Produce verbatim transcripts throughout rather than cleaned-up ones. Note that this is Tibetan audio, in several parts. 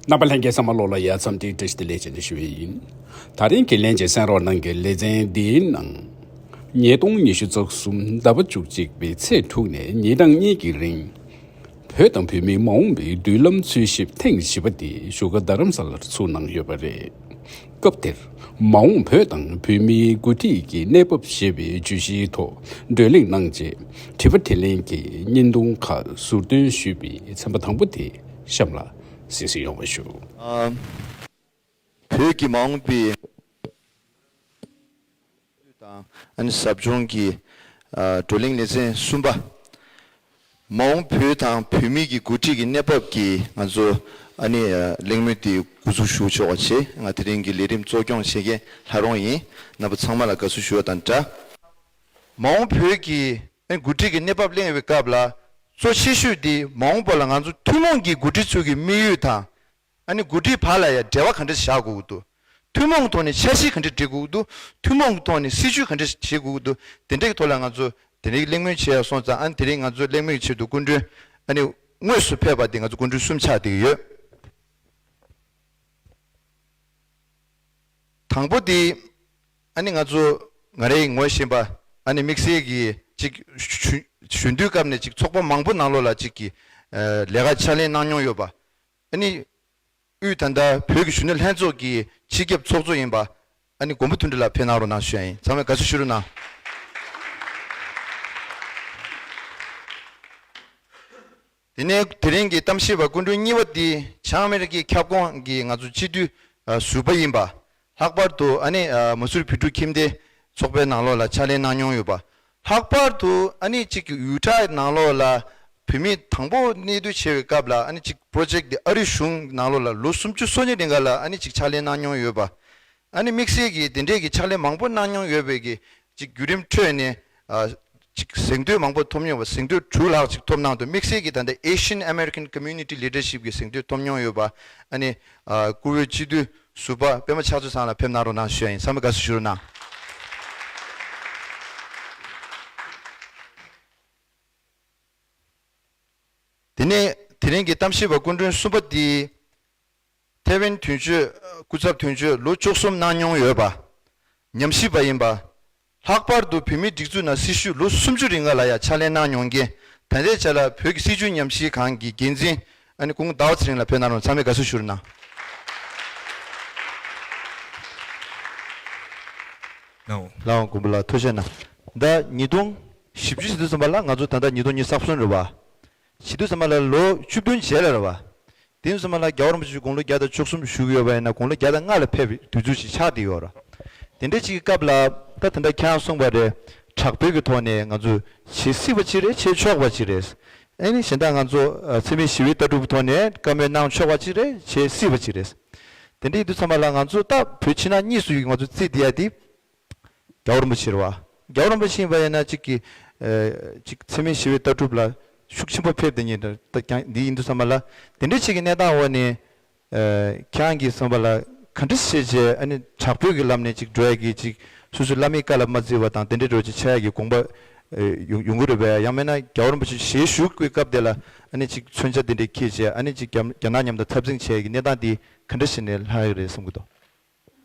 རྣམ་པ་ལྷན་རྒྱས་ཚང་མ་ལོགས་ལ་ཡ་འཚམས་འདྲི་བཀྲ་ཤིས་བདེ་ལེགས་བྱས་ནས་ཞུ་ཡི་ཡིན། ད་རིང་གི་ལན་གཅིག་གསན་རོགས་གནང་གི་ལེ་ཚན་འདིའི་ནང་། ཉིས་སྟོང་ཉི་ཤུ་རྩ་གསུམ་ཟླ་བ་བཅུ་གཅིག་པའི་ཚེས་དྲུག་ནས་ཉིན་གྲངས་གཉིས་ཀྱི་རིང་། བོད་དང་བོད་མིའི་མ་འོངས་པའི་མདུན་ལམ་འཚོལ་ཞིབ་ཐེངས་བཞི་པ་དེ་བཞུགས་སྒར་རྡ་རམ་ས་ལར་ཚུགས་གནང་ཡོད་པ་རེད། སྐབས་དེར་མ་འོངས་བོད་དང་བོད་མིའི་འགོ་ཁྲིད་ཀྱི་གནས་བབ་ཞེས་པའི་བརྗོད་གཞིའི་ཐོག་བགྲོ་གླེང་གནང་རྗེས། དྲི་བ་དྲིས་ལན་གྱི་བརྙན་ཐུང་ཁག་ཟུར་འདོན་ཞུས་པའི་ཚན་པ་དང་པོ་དེ་གཤམ་ལ་གཟིགས་གཟིགས་ཡོང་བ་ཞུ། ཨ། བོད་ཀྱི་མ་འོངས་པའི་དང་ཨ་ནི་ཟབ་སྦྱོང་གི་ཨ་བགྲོ་གླེང་ལེ་ཚན་གསུམ་པ། མ་འོངས་བོད་དང་བོད་མི་གི་འགོ་ཁྲིད་ཀྱི་གནས་བབ་ཀྱི་ང་ཚོ་ཨ་ནི་ཨ་གླེང་མོལ་དེ་འགོ་འཛུགས་ཞུ་ཆོག་པ་བྱས། ང་དེ་རིང་གི་ལས་རིམ་གཙོ་སྐྱོང་བྱེད་མཁན་ལྷ་རོང་ཡིན། རྣམ་པ་ཚང་མ་ལ་དགའ་བསུ་ཞུ་བ་དང་སྦྲགས། མ་འོངས་བོད་ཀྱི་ཨ་ནི་འགོ་ཁྲིད་ཀྱི་གནས་བབ་གླེང་བའི་སྐབས་ལ་གཙོ་ཆེ་ཤོས་དེ་མ་འོངས་པ་ལ་ང་ཚོ་ཐུན་མོང་གི་འགོ་ཁྲིད་ཚོ་གི་དམིགས་ཡུལ་དང་། ཨ་ནི་འགོ་ཁྲིད་བར་ལ་ཡང་འབྲེལ་བ་ག་འདྲ་བཞག་དགོས་ཀྱི་འདུག་ཐུན་མོང་ཐོག་ནས་འཆར་གཞི་ག་འདྲ་སྒྲིག་དགོས་ཀྱི་འདུག་ཐུན་མོང་གི་ཐོག་ནས་སྲིད་ཇུས་ག་འདྲ་བྱེད་དགོས་ཀྱི་འདུག་དེ་འདྲའི་ཐོག་ལ་ང་ཚོ་དེ་རིང་གླེང་མོལ་བྱེད་ཡ་སོང་ཙང་། ཨ་ནི་དེ་རིང་ང་ཚོ་གླེང་མོལ་གྱི་ཆེད་དུ་སྐུ་མགྲོན་ཨ་ནི་དངོས་སུ་ཕེབས་པ་དེ་ང་ཚོ་སྐུ་མགྲོན་གསུམ་ཆགས་བསྡད་ཀྱི་ཡོད། དང་པོ་དེ་ཨ་ནི་ང་ཚོ་ང་རའི་ངོ་ཤེས་པ་ཨ་ནི་དམིགས་བསལ་གྱི་ཅིག་གཞོན་གཞོན་དུས་སྐབས་ནས་ཅིག་ཚོགས་པ་མང་པོ་ནང་ལོགས་ལ་ཅིག་གི་ལས་ཀ་ཕྱག་ལས་གནང་མྱོང་ཡོད་པ། ཨ་ནི། དབུས་ད་ལྟ་བོད་ཀྱི་གཞོན་ནུ་ལྷན་ཚོགས་ཀྱི་སྤྱི་ཁྱབ་ཚོགས་གཙོ་ཡིན་པ། ཨ་ནི་མགོན་པོ་དོན་གྲུབ་ལགས་ཕེབས་གནང་རོགས་གནང་ཞུ་ཡ་ཡིན། ཚང་མས་དགའ་བསུ་ཞུ་རོགས་གནང་། དེ་ནས་དེ་རིང་གི་གཏམ་བཤད་པ་སྐུ་མགྲོན་གཉིས་པ་འདི་བྱང་ཨ་མེ་རི་ཀའི་ཁྱབ་ཁོངས་ཀྱི་ང་ཚོ་སྤྱི་འཐུས་ཟུར་པ་ཡིན་པ། ལྷག་པར་དུ་ཨ་ནི་མ་སུར་བོད་ཕྲུག་ཁྱིམ་སྡེ་ཚོགས་པའི་ནང་ལོགས་ལ་ཕྱག་ལས་གནང་མྱོང་ཡོད་པ། ལྷག་པར་དུ་ཨ་ནི་གཅིག་ཡུ་ཊ་ནང་ལོགས་ལ་བོད་མི་དང་པོ་གནས་སྡོད་བྱས་པའི་སྐབས་ལ། ཨ་ནི་གཅིག་པོ་རོ་ཇེཀ་འདི་ཨ་རིའི་གཞུང་ནང་ལོགས་ལ་ལོ་སུམ་ཅུ་སོ་གཉིས་རིང་ག་ལ་ཨ་ནི་གཅིག་ཕྱག་ལས་གནང་མྱོང་ཡོད་པ། ཨ་ནི་དམིགས་བསལ་གྱིས་དེ་འདྲའི་གི་ཕྱག་ལས་མང་པོ་གནང་མྱོང་ཡོད་པའི་གི་གཅིག་བརྒྱུད་རིམ་ཁྲོད་ནས་ཨ་གཅིག་གཟེངས་བསྟོད་མང་པོ་ཐོབ་མྱོང་བ། གཟེངས་བསྟོད་དྲུག་ལྷག་ཅིག་ཐོབ་གནང་འདུག་དམིགས་བསལ་གྱིས་ད་ལྟ་Asian American Community Leadership གི་གཟེངས་བསྟོད་ཐོབ་མྱོང་ཡོད་པ། ཨ་ནི་ཨ་བཀུར་འོས་སྤྱི་འཐུས་ཟུར་པ་པད་མ་ཕྱག་མཛོད་ཚང་ལ་ཕེབས་གནང་རོགས་གནང་ཞུ་ཡ་ཡིན། ཚང་མས་དགའ་བསུ་ཞུ་རོགས་གནང་། དེ་ནས་དེ་རིང་གི་གཏམ་བཤད་པ་སྐུ་མགྲོན་གསུམ་པ་འདི། ཐའེ་ཝན་དོན་གཅོད་སྐུ་ཚབ་དོན་གཅོད་ལོ་བཅུ་གསུམ་གནང་མྱོང་ཡོད་པ། ཉམས་ཞིབ་པ་ཡིན་པ། ལྷག་པར་དུ་བོད་མིའི་སྒྲིག་འཛུགས་ནང་སྲི་ཞུ་ལོ་སུམ་ཅུ་རིང་ག་ལ་ཡང་ཕྱག་ལས་གནང་མྱོང་མཁན། ད་ལྟའི་ཆ་ལ་བོད་ཀྱི་སྲིད་བྱུས་ཉམས་ཞིབ་ཁང་གི་འགན་འཛིན། ཨ་ནི་སྐུ་ངོ་ཟླ་བ་ཚེ་རིང་ལགས་ཕེབས་གནང་རོགས། ཚང་མས་དགའ་བསུ་ཞུ་རོགས་གནང་། ལགས་འོང་། ལགས་འོང་། མགོན་པོ་ལགས་ཐུགས་རྗེ་གནང་། ད་ཉིས་སྟོང་བཞི་བཅུ་ཞེས་དུས་ཙམ་པ་ལ་ང་ཚོ་ད་ལྟ་ཉིས་སྟོང་ཉི་ཤུ་རྩ་གསུམ་རེད་བ། ཞེས་དུས་ཙམ་པ་ལ་ལོ་བཅུ་བདུན་རྗེས་ལ་རེད་བ། དེ་ཡིན་དུས་ཙམ་པ་ལ་རྒྱལ་བ་རིན་པོ་ཆེ་དགུང་ལོ་བརྒྱ་དང་བཅུ་གསུམ་བཞུགས་ཡོད་པ་ཡིན་ན། དགུང་ལོ་བརྒྱ་དང་ལྔ་ལ་ཕེབས་པའི་དུས་ཚོད་ཅིག་ཆགས་བསྡད་ཡོད་རེད། དེ་འདྲ་ཅིག་གི་སྐབས་ལ་ད་དེ་འདྲ་ཁྱེད་རང་གསུངས་པ་རེད། དྲག་པོའི་གི་ཐོག་ནས་ང་ཚོས་བྱེད་སྲིད་པ་ཅིག་རེད། བྱེད་ཆོག་པ་ཅིག་རེད། ཨ་ནི་གཞན་དག་ང་ཚོ་ཨ་འཚེ་མེད་ཞི་བའི་ལྟ་གྲུབ་ཐོག་ནས་བཀའ་མོལ་གནང་ཆོག་པ་ཅིག་རེད། བྱེད་སྲིད་པ་ཅིག་རེད། དེ་འདྲ་ཡིན་དུས་ཙམ་པ་ལ་ང་ཚོ་ད་བོད་ཕྱི་ནང་གཉིས་སུ་ཡི་ང་ཚོ་རྩིས་བསྡད་ཡ་དེ། རྒྱལ་བ་རིན་པོ་ཆེ་རེད་བ། རྒྱལ་བ་རིན་པོ་ཆེ་ཡིན་པ་ཡིན་ན་གཅིག་གི་ཨ་གཅིག་འཚེ་མེད་ཞི་བའི་ལྟ་གྲུབ་ལ་ཤུགས་ཆེན་པོ་ཕེབས་བསྡད་མཁན་ད་ཀྱང་འདི་ཡིན་དུས་ཙམ་པ་ལ། དེ་འདྲ་ཅིག་གི་གནས་སྟངས་འོག་ནས་ཨ་ཁྱེད་རང་གིས་བསམ་པ་ལ་ག་འདྲ་བྱས་བྱས་ཨ་ནི་དྲག་པོའི་གི་ལམ་ནས་ཅིག་འགྲོ་ཡ་གི་ཅིག་སོ་སོའི་བླ་མའི་བཀའ་ལ་མ་བརྩི་བ་དང་དེ་འདྲའི་འགྲོ་ཅིག་ཆགས་ཡ་གི་དགོངས་པ་ཨ་ཡོང་ཡོང་གི་རེད་པས། ཡང་མིན་ན་རྒྱལ་བ་རིན་པོ་ཆེ་ཞལ་བཞུགས་པའི་སྐབས་དེ་ལ་ཨ་ནི་ཅིག་མཚོན་ཆ་དེ་འདྲ་འཁྱེར་བྱས་ཨ་ནི་ཅིག་རྒྱ་རྒྱ་ནག་མཉམ་དུ་འཐབ་འཛིང་བྱས་ཡ་གི་གནས་སྟངས་དེ་ག་འདྲ་བྱས་ནས་ལྷག་ཡོད་རེད་བསམ་གི་འདུག་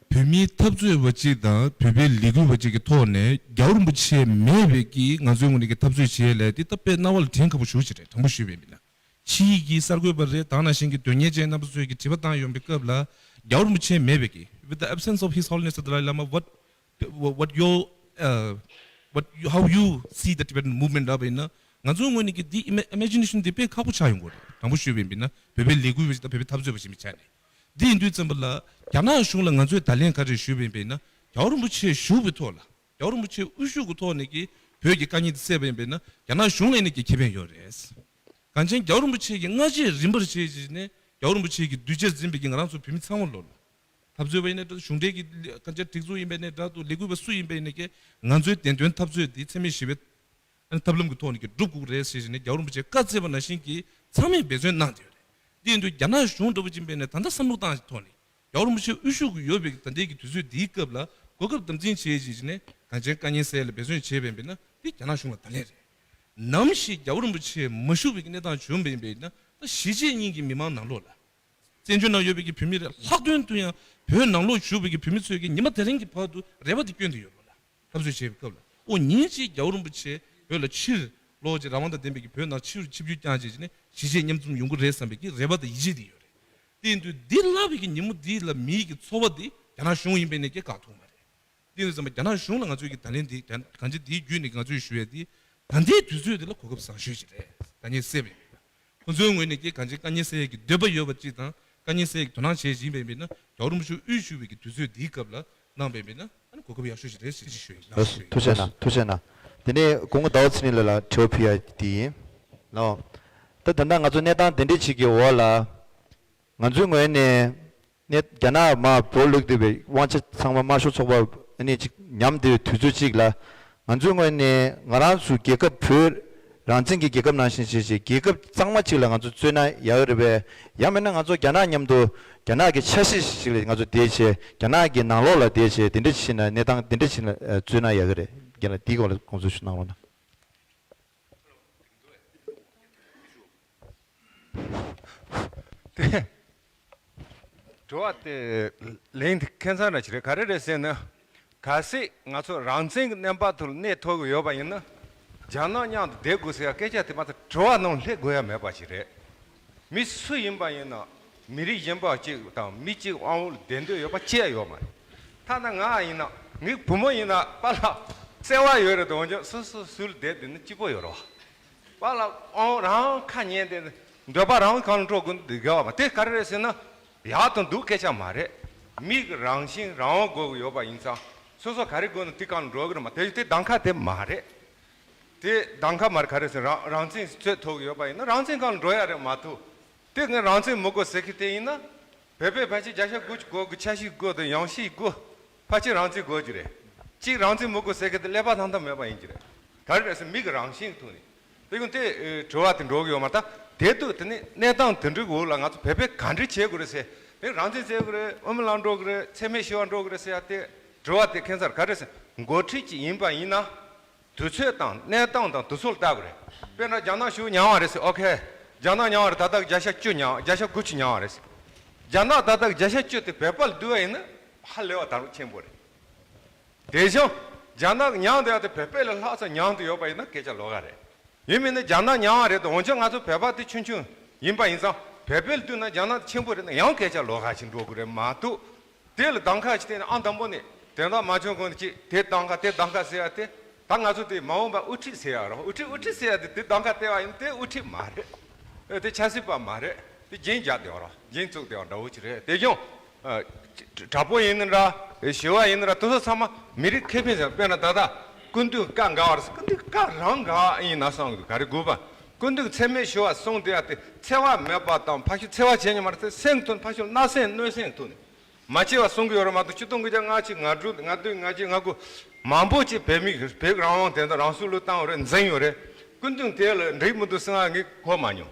བོད་མིའི་འཐབ་རྩོད་པ་གཅིག་དང་བོད་པའི་ལས་འགུལ་བ་གཅིག་གི་ཐོག་ནས་རྒྱལ་བ་རིན་པོ་ཆེ་མེད་པའི་གི་ང་ཚོའི་ངོས་ནས་ཀྱི་འཐབ་རྩོད་བྱེད་ཡས་ལས་དེ་ད་དཔེ་རྣ་བ་ལ་དྲན་ཁག་པོ་ཞེ་པོ་ཅིག་རེད། དྲང་པོ་ཞུས་པ་ཡིན་ན། ཕྱི་ཡི་གི་གསར་འགོད་པ་རེད། ད་ག་ནང་བཞིན་གྱི་དོན་གཉེར་ཅན་རྣམ་པ་ཚོས་ཀྱི་དྲི་བ་བཏང་ཡོང་པའི་སྐབས་ལ། རྒྱལ་བ་རིན་པོ་ཆེ་མེད་པའི་གི with the absence of His Holiness the Dalai Lama, what what your uh, what you, how you see the Tibetan movement ལབ་པ་ཡིན་ན། ང་ཚོའི་ངོས་ནས་ཀྱི་འདི་ཨི་མེ་ཨི་མེ་ཇི་ནེ་ཤན་འདི་དཔེ་ཁག་པོ་ཆགས་ཡོང་གི་རེད། དྲང་པོ་ཞུས་པ་ཡིན་ན་བོད་པའི་ལས་འགུལ་བ་ཞིག་དང་བོད་པའི་འཐབ་རྩོད་པ་ཞིག་མི་ཆགས་ནས། འདི་ཡིན་དུས་ཙམ་པ་ལ་རྒྱ་ནག་གཞུང་ལ་ང་ཚོས་བརྡ་ལན་ག་རེ་ཞུས་པ་ཡིན་པ་ཡིན་ན། རྒྱལ་བ་རིན་པོ་ཆེ་བཞུགས་པའི་ཐོག་ལ། རྒྱལ་བ་རིན་པོ་ཆེ་དབུ་བཞུགས་ཀྱི་ཐོག་ནས་ཀྱི་བོད་ཀྱི་དཀའ་ངལ་འདི་སེལ་བ་ཡིན་པ་ཡིན་ན་རྒྱ་ནག་གཞུང་ལ་ཡིན་ན་ཀྱི་ཁེ་ཕན་ཡོད་རེད། གང་ཅན་རྒྱལ་བ་རིན་པོ་ཆེ་གི་སྔ་རྗེས་རིམ་པར་བྱས་བྱས་ནས་རྒྱལ་བ་རིན་པོ་ཆེ་གི་གདུལ་བྱར་འཛིན་པའི་གི་ང་རང་ཚོ་བོད་མི་ཚང་མ་ལོ་ལ། འཐབ་རྩོད་པ་ཡིན་ན་འདྲ། གཞུང་འབྲེལ་གྱི་གང་ཅི་སྒྲིག་འཛུགས་ཡིན་པ་ཡིན་ན་འདྲ་འདུག་ལས་འགུལ་བ་སུ་ཡིན་པ་ཡིན་ན་ཀྱི་ང་ཚོའི་བདེན་དོན་འཐབ་རྩོད་འདི་འཚེ་མེད་ཞི་བའི་ཨ་ནི་ཐབས་ལམ་གྱི་ཐོག་ནས་ཀྱི་སྒྲུབ་དགོས་རེད་ཟེར་བཞིན་ནས་རྒྱལ་བ་རིན་པོ་ཆེ་བཀའ་སྩལ་བ་ནང་བཞིན་གྱི་ཚང་མས་འབད་བརྩོན་གནང་བསྡད་ཡོད་རེད། འདི་ཡིན་དུས་རྒྱ་ནག་གཞུང་འདྲ་བོ་ཅིག་ཡིན་པ་ཡིན་ན་ད་ལྟ་བསམ་བློ་བཏང་ཐོག་ནས་རྒྱལ་བ་རིན་པོ་ཆེ་དབུ་བཞུགས་ཀྱི་ཡོད་པའི་ད་ལྟའི་གི་དུས་ཚོད་འདིའི་སྐབས་ལ་གོ་སྐབས་དམ་འཛིན་བྱས་བཞིན་ནས་གང་ཅན་དཀའ་ངལ་སེལ་ལ་འབད་བརྩོན་བྱས་པ་ཡིན་པ་ཡིན་ན་འདི་རྒྱ་ནག་གཞུང་ལ་བརྡ་ལན་རེད། ནམ་ཞིག་རྒྱལ་བ་རིན་པོ་ཆེ་མ་བཞུགས་པའི་གནས་སྟངས་བྱུང་བ་ཡིན་པ་ཡིན་ན་ད་གཞིས་བྱེས་གཉིས་ཀྱི་མི་མང་ནང་ལོགས་ལ། བཙན་བྱོལ་ནང་ཡོད་པའི་གི་བོད་མི་རེད། ལྷག་དོན་དུ་ཡང་བོད་ནང་ལོགས་བཞུགས་པའི་གི་བོད་མི་ཚོས་གི་ཉི་མ་དེ་རིང་གི་བར་དུ་རེ་བ་དེ་བསྐྱོན་དེ་ཡོད་རེད་ལ། འཐབ་རྩོད་བྱས་པའི་སྐབས་ལ། ཨོ་ཉིན་གཅིག་རྒྱལ་བ་རིན་པོ་ཆེ་བོད་ལ་ཕྱིར་ལོག་ཅིག་རང་དབང་དང་ལྡན་པའི་གི་བོད་ནང་ཕྱིར་ཆིབས་བསྒྱུར་བསྐྱངས་བྱས་ནས་གཞིས་བྱེས་མཉམ་འཛོམས་ཡོང་གི་རེད་བསམ་པའི་གི་རེ་བ་དང་ཡིད་ཆེས་དེ་ཡོད་རེད། དེ་ཡིན་དུས་འདི་ལྷག་པའི་གི་ཉིན་མོ་འདི་ལ་མིའི་གི་ཚོར་བ་དེ་རྒྱ་ནག་གཞུང་ཡིན་པའི་ནས་ཀྱི་བཀག་ཐུབ་མ་རེད། དེ་ཡིན་དུས་ཙམ་པ་རྒྱ་ནག་གཞུང་ལ་ང་ཚོའི་གི་ད་ལན་འདི་གང་ཅི་འདིའི་བརྒྱུད་ནས་ང་ཚོས་ཞུ་ཡས་དེ་ད་ལྟའི་དུས་ཚོད་འདི་ལ་གོ་སྐབས་བཟང་ཤོས་ཤིག་རེད། དཀའ་ངལ་སེལ་བའི། ཁོ་ཚོའི་ངོས་ནས་ཀྱི་གང་ཅི་དཀའ་ངལ་སེལ་ཡས་ཀྱི་འདོད་པ་ཡོད་པ་གཅིག་དང་དཀའ་ངལ་སེལ་ཡས་ཀྱི་དོ་སྣང་བྱེད་བཞིན་པའི་མིན་ན་རྒྱལ་བ་རིན་པོ་ཆེ་དབུས་ཞུ་བའི་གི་དུས་ཚོད་འདིའི་སྐབས་ལ་གནང་བའི་མིན་ན་ཨ་ནི་གོ་སྐབས་ཡག་ཤོས་ཤིག་རེད་ཞེས་ཞུ་ཡིན། ལགས་སོ། ཐུགས་རྗེ་གནང་། ཐུགས་རྗེ་གནང་། དེ་ནས་སྐུ་ངོ་ཟླ་བ་ཚེ་རིང་ལགས་ལ་དྲི་བ་ཕུལ་ཡ་དེ་ཡིན། ལགས། ད་ད་ལྟ་ང་ཚོ་གནས་སྟངས་དེ་འདྲ་ཞིག་གི་འོག་ལ། ང་ཚོའི་ངོས་ནས་ནས་རྒྱ་ནག་མར་བོད་བླུགས་བསྡད་པའི་དབང་ཆ་ཚང་མ་དམར་ཤོག་ཚོགས་པ་ཨ་ནི་ཅིག་ཉམས་བསྡད་པའི་དུས་ཚོད་ཅིག་ལ། ང་ཚོའི་ངོས་ནས་ང་རང་ཚོའི་རྒྱལ་ཁབ་བོད་རང་བཙན་གྱི་རྒྱལ་ཁབ་ནང་བཞིན་བྱས་བྱས་རྒྱལ་ཁབ་གཙང་མ་ཅིག་ལ་ང་ཚོ་བཙོས་ན་ཡག་གི་རེད་པས། ཡང་མིན་ན་ང་ཚོ་རྒྱ་ནག་མཉམ་དུ་རྒྱ་ནག་གི་ཆ་ཤས་ཤིག་ལ་ང་ཚོ་བསྡད་བྱས་རྒྱ་ནག་གི་ནང་ལོགས་ལ་བསྡད་བྱས་དེ་འདྲ་ཅིག་བྱས་ན་གནས་སྟངས་དེ་འདྲ་ཅིག་ལ་བཙོས་ན་ཡག་གི་རེད། རྒན་ལགས་དེའི་སྐོར་ལ་དགོངས་ཚུལ་ཞིག་གནང་རོགས་གནང་། དེ། དྲི་བ་དེ་ལན་དེ་ཁེ་མཚར་ར་ཞིག་རེད། ག་རེ་རེད་ཟེར་ན། གལ་སྲིད་ང་ཚོ་རང་བཙན་གྱི་གནས་བབ་དུ་གནས་ཐུབ་ཀྱི་ཡོད་པ་ཡིན་ན། རྒྱ་ནག་མཉམ་དུ་བསྡད་དགོས་ཟེར་ཡ་སྐད་ཆ་དེ་མ་ཚད་དྲི་བ་ནང་སླེབས་དགོས་ཡ་མེད་པ་ཞིག་རེད། མི་སུ་ཡིན་པ་ཡིན་ན། མི་རིགས་གཞན་པ་གཅིག་དང་མི་གཅིག་དབང་འོག་ལ་བསྡད་འདོད་ཡོད་པ་ཅི་ཡང་ཡོད་མ་རེད། ཐ་ན་ང་ཡིན་ན་ངའི་བུ་མོ་ཡིན་ན་པཱ་ལགས་བརྩེ་བ་ཡོད་རེད་དོ། འོན་ཀྱང་སོ་སོ་སུ་ལ་བསྡད་བསྡད་ན་སྐྱིད་པོ་ཡོད་རེད་བ། པཱ་ལགས་དབང་འོག་རང་ཁ་ཉན་བསྡད་ན་འདོད་པ་རང་གང་ལ་འགྲོ་དགོས་འདུག་ག་བ། དེ་ག་རེ་རེད་ཟེར་ན། ཡག་དང་སྡུག་སྐད་ཆ་མ་རེད། མི་གི་རང་བཞིན་རང་དབང་དགོས་ཀྱི་ཡོད་པ་ཡིན་ཙང་སོ་སོ་ག་རེ་དགོས་ན་དེ་གང་ལ་འགྲོ་གི་རེད་མ། དེ་དེ་གདམ་ག་དེ་མ་རེད། དེ་གདམ་ག་མར་ག་རེ་ཟེར། རང་རང་བཙན་རྩོད་ཐུབ་ཀྱི་ཡོད་པ་ཡིན་ན་རང་བཙན་སྒང་ལ་འགྲོ་ཡ་རེད་མ་གཏོགས། དེ་ངས་རང་བཙན་མི་དགོས་ཟེར་གི་དེ་ཡིན་ན། བོད་པས་ཕལ་ཆེར་བརྒྱ་ཆ་དགུ་བཅུ་གོ་དགུ་ཆ་བཞི་དགུ་དང་ཡང་བཞི་དགུ་ཕལ་ཆེར་རང་བཙན་དགོས་ཀྱི་རེད། གཅིག་རང་བཙན་མི་དགོས་ཟེར་གི་དེ་ཀླད་པ་ཐང་ཐང་མེད་པ་ཡིན་གྱི་རེད། ག་རེ་རེད་ཟེར་མི་གི་རང་བཞིན་གྱི་ཐོག་ནས། དེ་ཡང་དེ་དྲི་བ་དེ་འགྲོ་གི་ཡོད་མ་རེད། ད་དེ་དུས་དེ་ནས་གནས་སྟངས་དེ་འདྲའི་འོག་ལ་ང་ཚོ་བོད་པས་ག་འདྲ་བྱེད་དགོས་རེད་ཟེར། དེ་རང་བཙན་རྩོད་དགོས་རེད། དབུ་མའི་ལམ་འགྲོ་དགོས་རེད། འཚེ་མེད་ཞི་བ་འགྲོ་དགོས་རེད་ཟེར་ཡ་དེ་དྲི་བ་དེ་ཁེ་མཚར་ག་རེ་ཟེར། འགོ་ཁྲིད་ཅིག་ཡིན་པ་ཡིན་ན། དུས་ཚོད་དང་གནས་སྟངས་དང་དུས་ཚོད་ལ་ལྟ་དགོས་རེད། དཔེར་ན་རྒྱ་ནག་ཤུགས་ཉམས་པ་རེད་ཟེར། ཨོ་ཁེ། རྒྱ་ནག་ཉམས་པ་རེད། ད་ལྟ་བརྒྱ་ཆ་བཅུ་ཉམས། བརྒྱ་ཆ་དགུ་བཅུ་ཉམས་པ་རེད་ཟེར། རྒྱ་ནག་ད་ལྟ་བརྒྱ་ཆ་བཅུ་དེ་བོད་པ་ལ་བསྡུ་བ་ཡིན་ན་ཧ་ལས་པ་དར་ཆེན་པོ་རེད། དེ་བཞིན་རྒྱ་ནག་ཉམས་བསྡད་ཡ་དེ་བོད་པ་ལས་ལྷག་ཙམ་ཉམས་བསྡད་ཡོད་པ་ཡིན་ན་སྐད་ཆ་ལོགས་ཀ་རེད། ཡིན་མིན་ནི་རྒྱ་ནག་ཉམས་པ་རེད་དོ། འོན་ཀྱང་ང་ཚོ་བོད་པ་དེ་ཆུང་ཆུང་ཡིན་པ་ཡིན་ཙང་བོད་པ་ལ་བསྡུ་ན་རྒྱ་ནག་དེ་ཆེན་པོ་རེད་ན་ཡང་སྐད་ཆ་ལོགས་ཀ་ཞིག་འགྲོ་དགོས་རེད་མ་གཏོགས། དེ་ལ་གདམ་ག་ཞིག་བསྟན་ནས་ཨང་དང་པོ་ནས་དོན་དག་མ་བྱུང་གོང་དུ་ཅིག་དེ་གདམ་ག་དེ་གདམ་ག་ཟེར་ཡ་དེ། ད་ང་ཚོ་དེ་མ་འོངས་པ་དབུ་ཁྲིད་ཟེར་ཡ་རོ། དབུ་ཁྲིད་དབུ་ཁྲིད་ཟེར་ཡ་དེ་དེ་གདམ་ག་བལྟས་པ་ཡིན་དེ་དབུ་ཁྲིད་མ་རེད། ཨེ་དེ་ཆབ་སྲིད་པ་མ་རེད། དེ་རྒྱན་རྒྱག་བསྡད་པ་རོ། རྒྱན་བཙུགས་བསྡད་པ་འདྲ་བོ་ཅིག་རེད། དེ་བཞིན་ཨ་དྲ་འབུ་ཡིན་ན་འདྲ། ཞི་བ་ཡིན་ན་འདྲ། དེ་ཚོ་ཚང་མ་མི་རིགས་ཁེ་ཕན་ཟེར། དཔེར་ན་ད་ལྟ་སྐུ་མདུན་བཀའ་འགག་པ་རེད་ཟེར། སྐུ་མདུན་བཀའ་རང་འགག་ཡིན་ན་བསམ་གི་འདུག་ག་རེ་དགོས་པ། སྐུ་མདུན་འཚེ་མེད་ཞི་བ་གསུངས་བསྡད་ཡ་དེ་འཚེ་བ་མེད་པ་དང་ཕ་ཤུལ་འཚེ་བ་བྱེད་མཁན་མ་རེད་ཟེར། སེམས་ཐོག་ཕ་ཤུལ་བརྣབ་སེམས་གནོད་སེམས་ཐོག་ནས། མ་བྱས་པ་གསུང་གི་ཡོད་རེད་མ་གཏོགས་ཆིག་སྟོང་དགུ་བརྒྱ་ལྔ་བཅུ་ང་དྲུག་ང་བདུན་ང་བརྒྱད་ང་དགུ་མང་པོ་ཅིག་བོད་མི་བོད་རང་དབང་དེ་དང་རང་སྲོག་བློས་བཏང་བ་རེད། འཛིན་ཡོད་རེད། སྐུ་མདུན་དེ་ལ་འགྲིག་མི་འདུག་ཟེར་ང་ངས་གོ་མ་མྱོང་།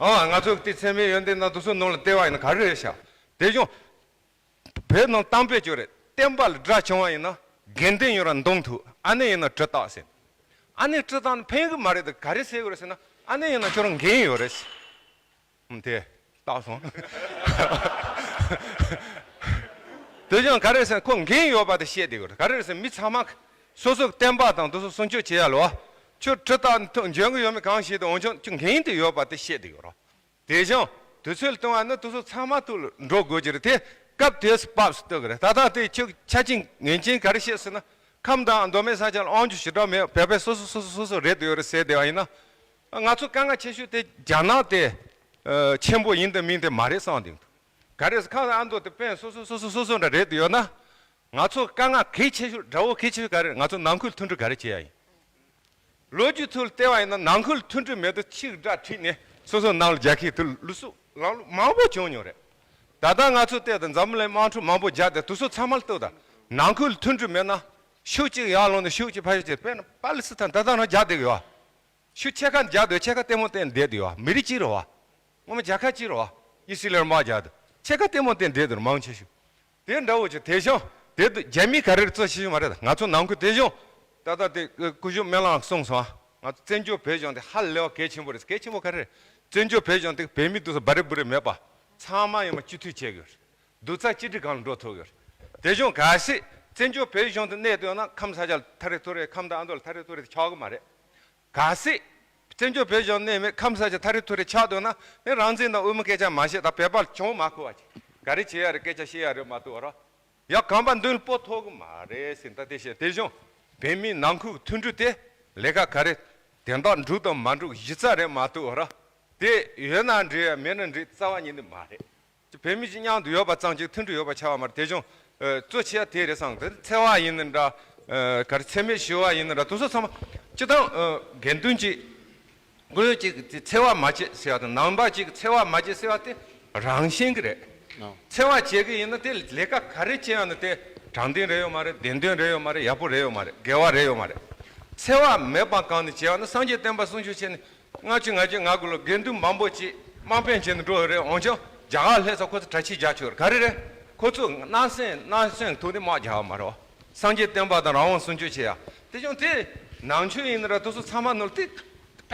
ཨ་ང་ཚོ་དེ་འཚེ་མེད་ཡོན་ཏན་དང་དེ་ཚོ་ནང་ལ་བལྟས་པ་ཡིན་ན་ག་རེ་རེད་ཤག་དེ་བཞིན་བོད་ནང་གཏམ་དཔེ་ཅིག་ཡོད་རེད། བསྟན་པ་ལ་དགྲ་བྱུང་བ་ཡིན་ན་དགེ་འདུན་ཡོད་ར་མདུང་ཐུག་ཨ་ནི་ཡིན་ན་གྲི་བཏགས་ཟེར། ཨ་ནི་གྲི་བཏགས་ན་ཕན་གི་མ་རེད་དེ་ག་རེ་ཟེར་གི་རེད་ཟེར་ན། ཨ་ནི་ཡིན་ན་ཁྱོད་རང་འགན་ཡོད་རེད་ཟེར། ཨུམ། དེ་བཏགས་སོང་། དེ་ཀྱང་ག་རེ་ཟེར་ན་ཁོ་འགན་ཡོད་པ་དེ་བཤད་བསྡད་ཡོད་རེད། ག་རེ་ཟེར་ན་མི་ཚང་མ་སོ་སོ་བསྟན་པ་དང་དེ་ཚོ་སྲུང་སྐྱོབ་བྱེད་ཡ་ལ་བ། ཁྱོད་གྲི་བཏགས་འཇོན་གི་ཡོད་མེད་གང་ཤེས་དང་། འོན་ཀྱང་ཁྱོད་འགན་དེ་ཡོད་པ་དེ་བཤད་བསྡད་ཡོད་རེད། དེ་ཀྱང་དུས་ཚོད་ལ་ལྟུང་བ་ནི་དེ་ཚོ་ཚང་མ་ཐུགས་ལ་འགྲོ་དགོས་ཀྱི་རེད། དེ་སྐབས་དུས་སུ་བབས་སུ་ལྟོས་ཀྱི་རེད། ད་ལྟ་དེ་ཁྱོད་ཆ་ཅིང་ངན་ཅིང་ག་རེ་བཤད་ཟེར་ན། ཁམས་དང་མདོ་སྨད་ས་ཆ་ལ་དབང་ཆ་ཞེ་དྲག་མེད། བོད་པས་སོ་སོ་སོ་སོ་སོ་སོ་རེད་དུ་ཡོད་རེད་ཟེར་བསྡད་པ་ཡིན་ན། ང་ཚོ་དཀའ་ངལ་ཆེ་ཤོས་དེ་རྒྱ་ནག་དེ་ཨ་ཆེན་པོ་ཡིན་དང་མིན་དེ་མ་རེད་བསམ་བསྡད་འདུག་ག་རེ་ཟེར་ཁམས་དང་ཨ་མདོ་དེ་དཔོན་སོ་སོ་སོ་སོ་སོ་སོ་འདྲ་རེད་དུ་ཡོད་ན། ང་ཚོ་དཀའ་ངལ་གལ་ཆེ་ཤོས་དགྲ་བོ་གལ་ཆེ་ཤོས་ག་རེ་རེད། ང་ཚོ་ནང་ཁུལ་མཐུན་སྒྲིལ་ག་རེ་བྱེད་ཡ་ཡིན། ལོ་རྒྱུས་ཐོག་ལ་བལྟས་པ་ཡིན་ན་ནང་ཁུལ་མཐུན་སྒྲིལ་མེད་དུ་ཆིག་སྒྲ་ཁྲིད་ནས་སོ་སོ་ནང་ལ་རྒྱག་མཁན་དུ་ལུགས་སྲོལ་ལམ་ལུགས་མང་པོ་བྱུང་མྱོང་རེད། ད་ལྟ་ང་ཚོ་བལྟས་དང་འཛམ་བུ་གླིང་དམག་འཁྲུག་མང་པོ་རྒྱག་དེ་དུས་ཚོད་ཚང་མ་ལ་ལྟོས་དང་། ནང་ཁུལ་མཐུན་སྒྲིལ་མེད་ན་ཕྱོགས་གཅིག་ཡར་ལངས་ནས་ཕྱོགས་གཅིག་ཕར་ཕྱོགས་གཅིག་དཔེར་ན་པ་ལི་སི་ཐན་ད་ལྟ་རང་རྒྱག་བསྡད་ཀྱི་ཡོད། ཕྱོགས་ཕྱེད་ཀ་རྒྱག་སྡོད། ཕྱེད་ཀ་ལྟད་མོ་བལྟས་བསྡད་དུ་ཡོད། མི་རིགས་གཅིག་རེད་བ། སྔོན་མ་རྒྱལ་ཁབ་གཅིག་རེད་བ། ཨི་སི་ལེར་དམག་རྒྱག་དུས་ཕྱེད་ཀ་ལྟད་མོ་བལྟས་བསྡད་དུ་མང་ཆེ་ཤོས། དེ་འདྲ་བོ་ཅིག་དེ་བཞིན་དེ་དུས་རྒྱ་མིས་ག་རེ་རྩོད་ཤེས་ཀྱི་མ་རེད། ང་ཚོ་ནང་ཁུལ་དེ་བཞིན་ད་ལྟ་དེ་སྐུ་ཞབས་སྨན་བླ་གསུངས་སོང་། ང་ཚོ་བཙན་བྱོལ་བོད་གཞུང་དེ་ཧ་ལས་པ་གལ་ཆེན་པོ་རེད། གལ་ཆེན་པོ་ག་རེ་རེད། བཙན་བྱོལ་བོད་གཞུང་དེ་བོད་མི་དུས་སུ་སྦ་རི་སྦུ་རི་མེད་པ། ཚང་མ་ཡོང་བ་སྤྱི་འཐུས་བྱེད་དགོས་རེད། རྡོག་རྩ་གཅིག་སྒྲིལ་སྒང་ལ་འགྲོ་ཐུབ་དགོས་རེད། དེ་བཞིན་གལ་སྲིད་བཙན་བྱོལ་བོད་གཞུང་དུ་གནས་འདོད་ན་ཁམས་ས་ཆ་ལ་ཐག་རིང་ཐུག་རེད། ཁམས་དང་ཨ་མདོ་ལ་ཐག་རིང་ཐུག་རེད་དེ་ཆགས་གི་མ་རེད། གལ་སྲིད་བཙན་བྱོལ་བོད་གཞུང་གནས་མེད་ཁམས་ས་ཆ་ཐག་རིང་ཐུག་རེད་ཆགས་འདུག་ན་ནི་རང་བཙན་དང་དབུ་མའི་སྐད་ཆ་མ་བཤད་དང་བོད་པ་ལ་གྱོང་མ་ཁུར་བ་ཅིག་ག་རེ་བྱེད་ཡ་རེད། སྐད་ཆ་བཤད་ཡ་རེད་མ་གཏོགས་ར། ཡ་གོམ་པ་མདུན་ལ་སྤོ་ཐུབ་གི་མ་རེད་ཟེར། ད་དེ་བཤད། དེ་བཞིན་བོད་མིའི་ནང་ཁུལ་མཐུན་སྒྲིལ་དེ་ལས་ཀ་ག་རེ་དོན་དག་འགྲུབ་དང་མ་འགྲུབ་གཞི་རྩ་རེད་མ་གཏོགས་ར། དེ་ཡོད་ན་འགྲིག་ཡ་མེད་ན་འགྲིག་རྩ་བ་ཉིད་ནས་མ་རེད། ཅི་བོད་མི་གཅིག་མཉམ་དུ་ཡོད་པ་ཙམ་གཅིག་མཐུན་སྒྲིལ་ཡོད་པ་ཆགས་པ་མ་རེད། དེ་བཞིན་ཨ་གཙོ་ཆེ་བ་དེ་རེད་བསམ། དེ་འཚེ་བ་ཡིན་ན་འདྲ། ཨ་ག་རེ་འཚེ་མེད་ཞི་བ་ཡིན་ན་འདྲ། དེ་ཚོ་ཚང་མ་སྤྱི་བཏང་ཨ་དགེ་འདུན་གཅིག་ཀུན་གཅིག་དེ་འཚེ་བ་མ་བྱེད་ཟེར་བ་དང་ནང་པ་གཅིག་འཚེ་བ་མ་བྱེད་ཟེར་བ་དེ་རང་བཞིན་གྱི་རེད། ཨོ། འཚེ་བ་བྱེད་ཀྱི་ཡིན་ན་དེ་ལས་ཀ་ག་རེ་བྱེད་ཡང་ན་དེ་དྲང་བདེན་རེད་ཡོད་མ་རེད། བདེན་དོན་རེད་ཡོད་མ་རེད། ཡག་པོ་རེད་ཡོད་མ་རེད། དགེ་བ་རེད་ཡོད་མ་རེད། འཚེ་བ་མེད་པ་གང་ནས་བྱེད་ཡང་ན་སངས་རྒྱས་བསྟན་པ་སྲུང་སྐྱོབ་བྱས་ནས། སྔ་ཕྱི་ང་ཚོའི་ང་དགོས་ལ་དགེ་འདུན་མང་པོ་ཅིག་དམག་དཔོན་བྱས་ནས་འགྲོ་ཡོད་རེད། འོན་ཀྱང་རྒྱ་གར་སླེབས་ཙང་ཁོ་ཚོ་གྲྭ་ཆས་རྒྱག་ཆོག་ག་རེ་རེད། ཁོ་ཚོ་སྣང་སེམས་སྣང་སེམས་ཐོག་ནས་དམག་རྒྱག་པ་མ་རེད། སངས་རྒྱས་བསྟན་པ་དང་རང་དབང་སྲུང་སྐྱོབ་བྱེད་ཡ། དེ་བཞིན་དེ་ནང་ཆོས་ཡིན་ན་ར་དེ་ཚོ་ཚང་མ་ནོར་དེ་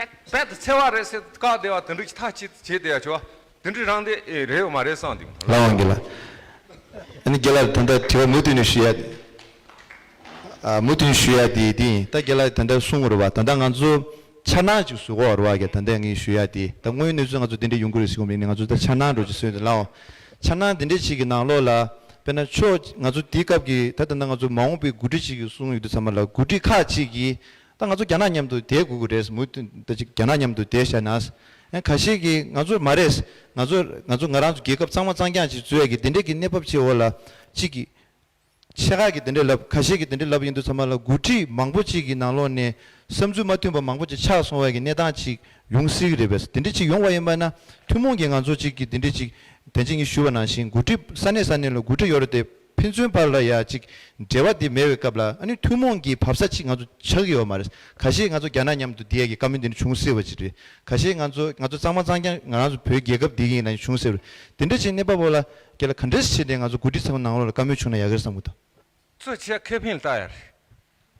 རྦད་དེ་འཚེ་བ་རེད་ཟེར་བཀག་བསྡད་པ་དེ་འདྲ་ཅིག་ཐག་གཅོད་བྱེད་བསྡད་ཡ་ཆོག་དེ་འདྲ་རང་དེ་ཨེ་རེད་ཡོད་མ་རེད་བསམ་འདུག་ལགས་དབང་རྒྱལ་ལགས། ཨ་ནི་རྒན་ལགས་ད་ལྟ་དྲི་བ་མུ་མཐུད་ནས་ཞུ་ཡ། ཨ་མུ་མཐུད་ཞུ་ཡ་དེ་དེ་ཡིན། ད་རྒན་ལགས་ད་ལྟ་གསུངས་རེད་བ། ད་ལྟ་ང་ཚོ་འཆར་སྣང་ཅིག་བཟོ་དགོས་རེད་བ། རྒན་ད་ལྟ་ངས་ཞུ་ཡ་དེ་ད་དངོས་ཡོད་གནས་ཚུལ་ང་ཚོ་དེ་འདྲ་ཡོང་གི་རེད་ཟེར་གོ་མིན་ནས་ང་ཚོ་ད་འཆར་སྣང་འདྲ་ཅིག་བཟོས་འདུག་ལགས། འཆར་སྣང་དེ་འདྲ་ཅིག་གི་ནང་ལོགས་ལ་དཔེར་ན་ཕྱོགས་ང་ཚོ་དེའི་སྐབས་ཀྱི་ད་ད་ལྟ་ང་ཚོ་མ་འོངས་པའི་འགོ་ཁྲིད་ཅིག་གིས་གསུངས་ཡོད་དུས་ཚང་མ་ལ་འགོ་ཁྲིད་ཁག་ཅིག་གིས་ད་ང་ཚོ་རྒྱ་ནག་མཉམ་དུ་བསྡད་དགོས་ཀྱི་རེད། མུ་མཐུད་ད་ཅིག་རྒྱ་ནག་མཉམ་དུ་བསྡད་བཞག་ན། ཁ་ཤས་ཀྱིས་ང་ཚོ་མ་རེད། ང་ཚོ་ང་ཚོ་ང་རང་ཚོ་རྒྱལ་ཁབ་གཙང་མ་གཙང་རྐྱང་ཅིག་བཟོ་ཡ་གི་དེ་འདྲ་གི་གནས་བབ་ཅིག་འོག་ལ་ཅིག་གི་ཆེ་ཁག་གིས་དེ་འདྲ་ལབ། ཁ་ཤས་ཀྱིས་དེ་འདྲ་ལབ་ཡིན་དུས་ཚང་མ་ལ་འགོ་ཁྲིད་མང་པོ་ཅིག་གི་ནང་ལོགས་ནས་བསམ་ཚུལ་མ་མཐུན་པ་མང་པོ་ཅིག་ཆགས་སོང་བ་གི་གནས་སྟངས་ཅིག་ཡོང་སྲིད་ཀྱི་རེད་པས། དེ་འདྲ་ཅིག་ཡོང་བ་ཡིན་པ་ན་ཐུན་མོང་གི་ང་ཚོ་ཅིག་གི་དེ་འདྲ་ཅིག་དེ་ཅིག་ངས་ཞུ་བ་ནང་བཞིན་འགོ་ཁྲིད་ས་གནས་ས་གནས་ལ་འགོ་ཁྲིད་ཡོད་རེད་དེ། ཕན་ཚུན་བར་ལ་ཡ་ཅིག་འབྲེལ་བ་དེ་མེད་པའི་སྐབས་ལ་ཨ་ནི་ཐུན་མོང་གི་བབས་ས་ཅིག་ང་ཚོ་ཆགས་ཀྱི་ཡོད་མ་རེད། ཁ་ཤས་ང་ཚོ་རྒྱ་ནག་མཉམ་དུ་བསྡད་ཡ་གི་བཀའ་མོལ་དེ་འདྲ་བྱུང་སྲིད་པ་ཅིག་རེད། ཁ་ཤས་ང་ཚོ་ང་ཚོ་གཙང་མ་གཙང་རྐྱང་ང་རང་ཚོ་བོད་རྒྱལ་ཁབ་འདི་གི་ཡིན་ན་བྱུང་སྲིད་པ་རེད། དེ་འདྲ་ཅིག་གནས་བབ་འོག་ལ་རྒན་ལགས་ག་འདྲས་བྱས་ཏེ་ང་ཚོ་འགོ་ཁྲིད་ཚང་མ་ནང་ལོགས་ལ་བཀའ་མོལ་བྱུང་ན་ཡག་གི་རེད་བསམ་གི་འདུག་གཙོ་ཆེ་ཁེ་ཕན་ལྟ་ཡ་རེད།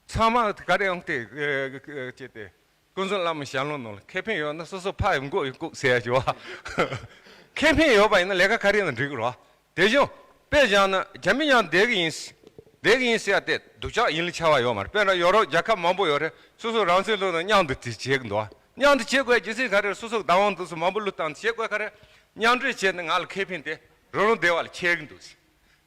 ཚང་མ་ག་རེ་ཡོང་སྟེ་ཨེ་ཨེ་ཅེ་སྟེ་ཀུན་བཟང་བླ་མའི་ཞལ་ལུང་ནང་ལ་ཁེ་ཕན་ཡོད་ན་སོ་སོ་ཕ་ཡི་མགོ་ཡི་བཀུག་ཟེར་ཡ་ཅིག་བ། ཁེ་ཕན་ཡོད་པ་ཡིན་ན་ལས་ཀ་ག་རེ་ཡིན་ན་འགྲིག་གི་རེད་བ། དེ་བཞིན་དཔེ་བཞག་ན་རྒྱ་མི་མཉམ་བསྡད་གི་ཡིན། བསྡད་གི་ཡིན་ཟེར་ཡ་དེ་སྡུག་ཅག་ཡིན་ལ་ཆགས་པ་ཡོད་མ་རེད། དཔེར་ན་ཡོ་རོབ་རྒྱལ་ཁབ་མང་པོ་ཡོད་རེད། སོ་སོ་རང་བཙན་ལུགས་དང་མཉམ་དུ་དེ་བྱེད་གི་འདུག་བ། མཉམ་དུ་བྱེད་དགོས་རྒྱུ་མཚན་ག་རེ་རེད། སོ་སོ་བདག་དབང་དུ་སོ་མང་པོ་བློས་བཏང་བྱེད་དགོས་ག་རེ། མཉམ་འབྲེལ་བྱས་ནས་ང་ལ་ཁེ་ཕན་དེ་རོ་རོ་བདེ་བ་ལ་ཁྱེར་གི་འདུག་ཟེར།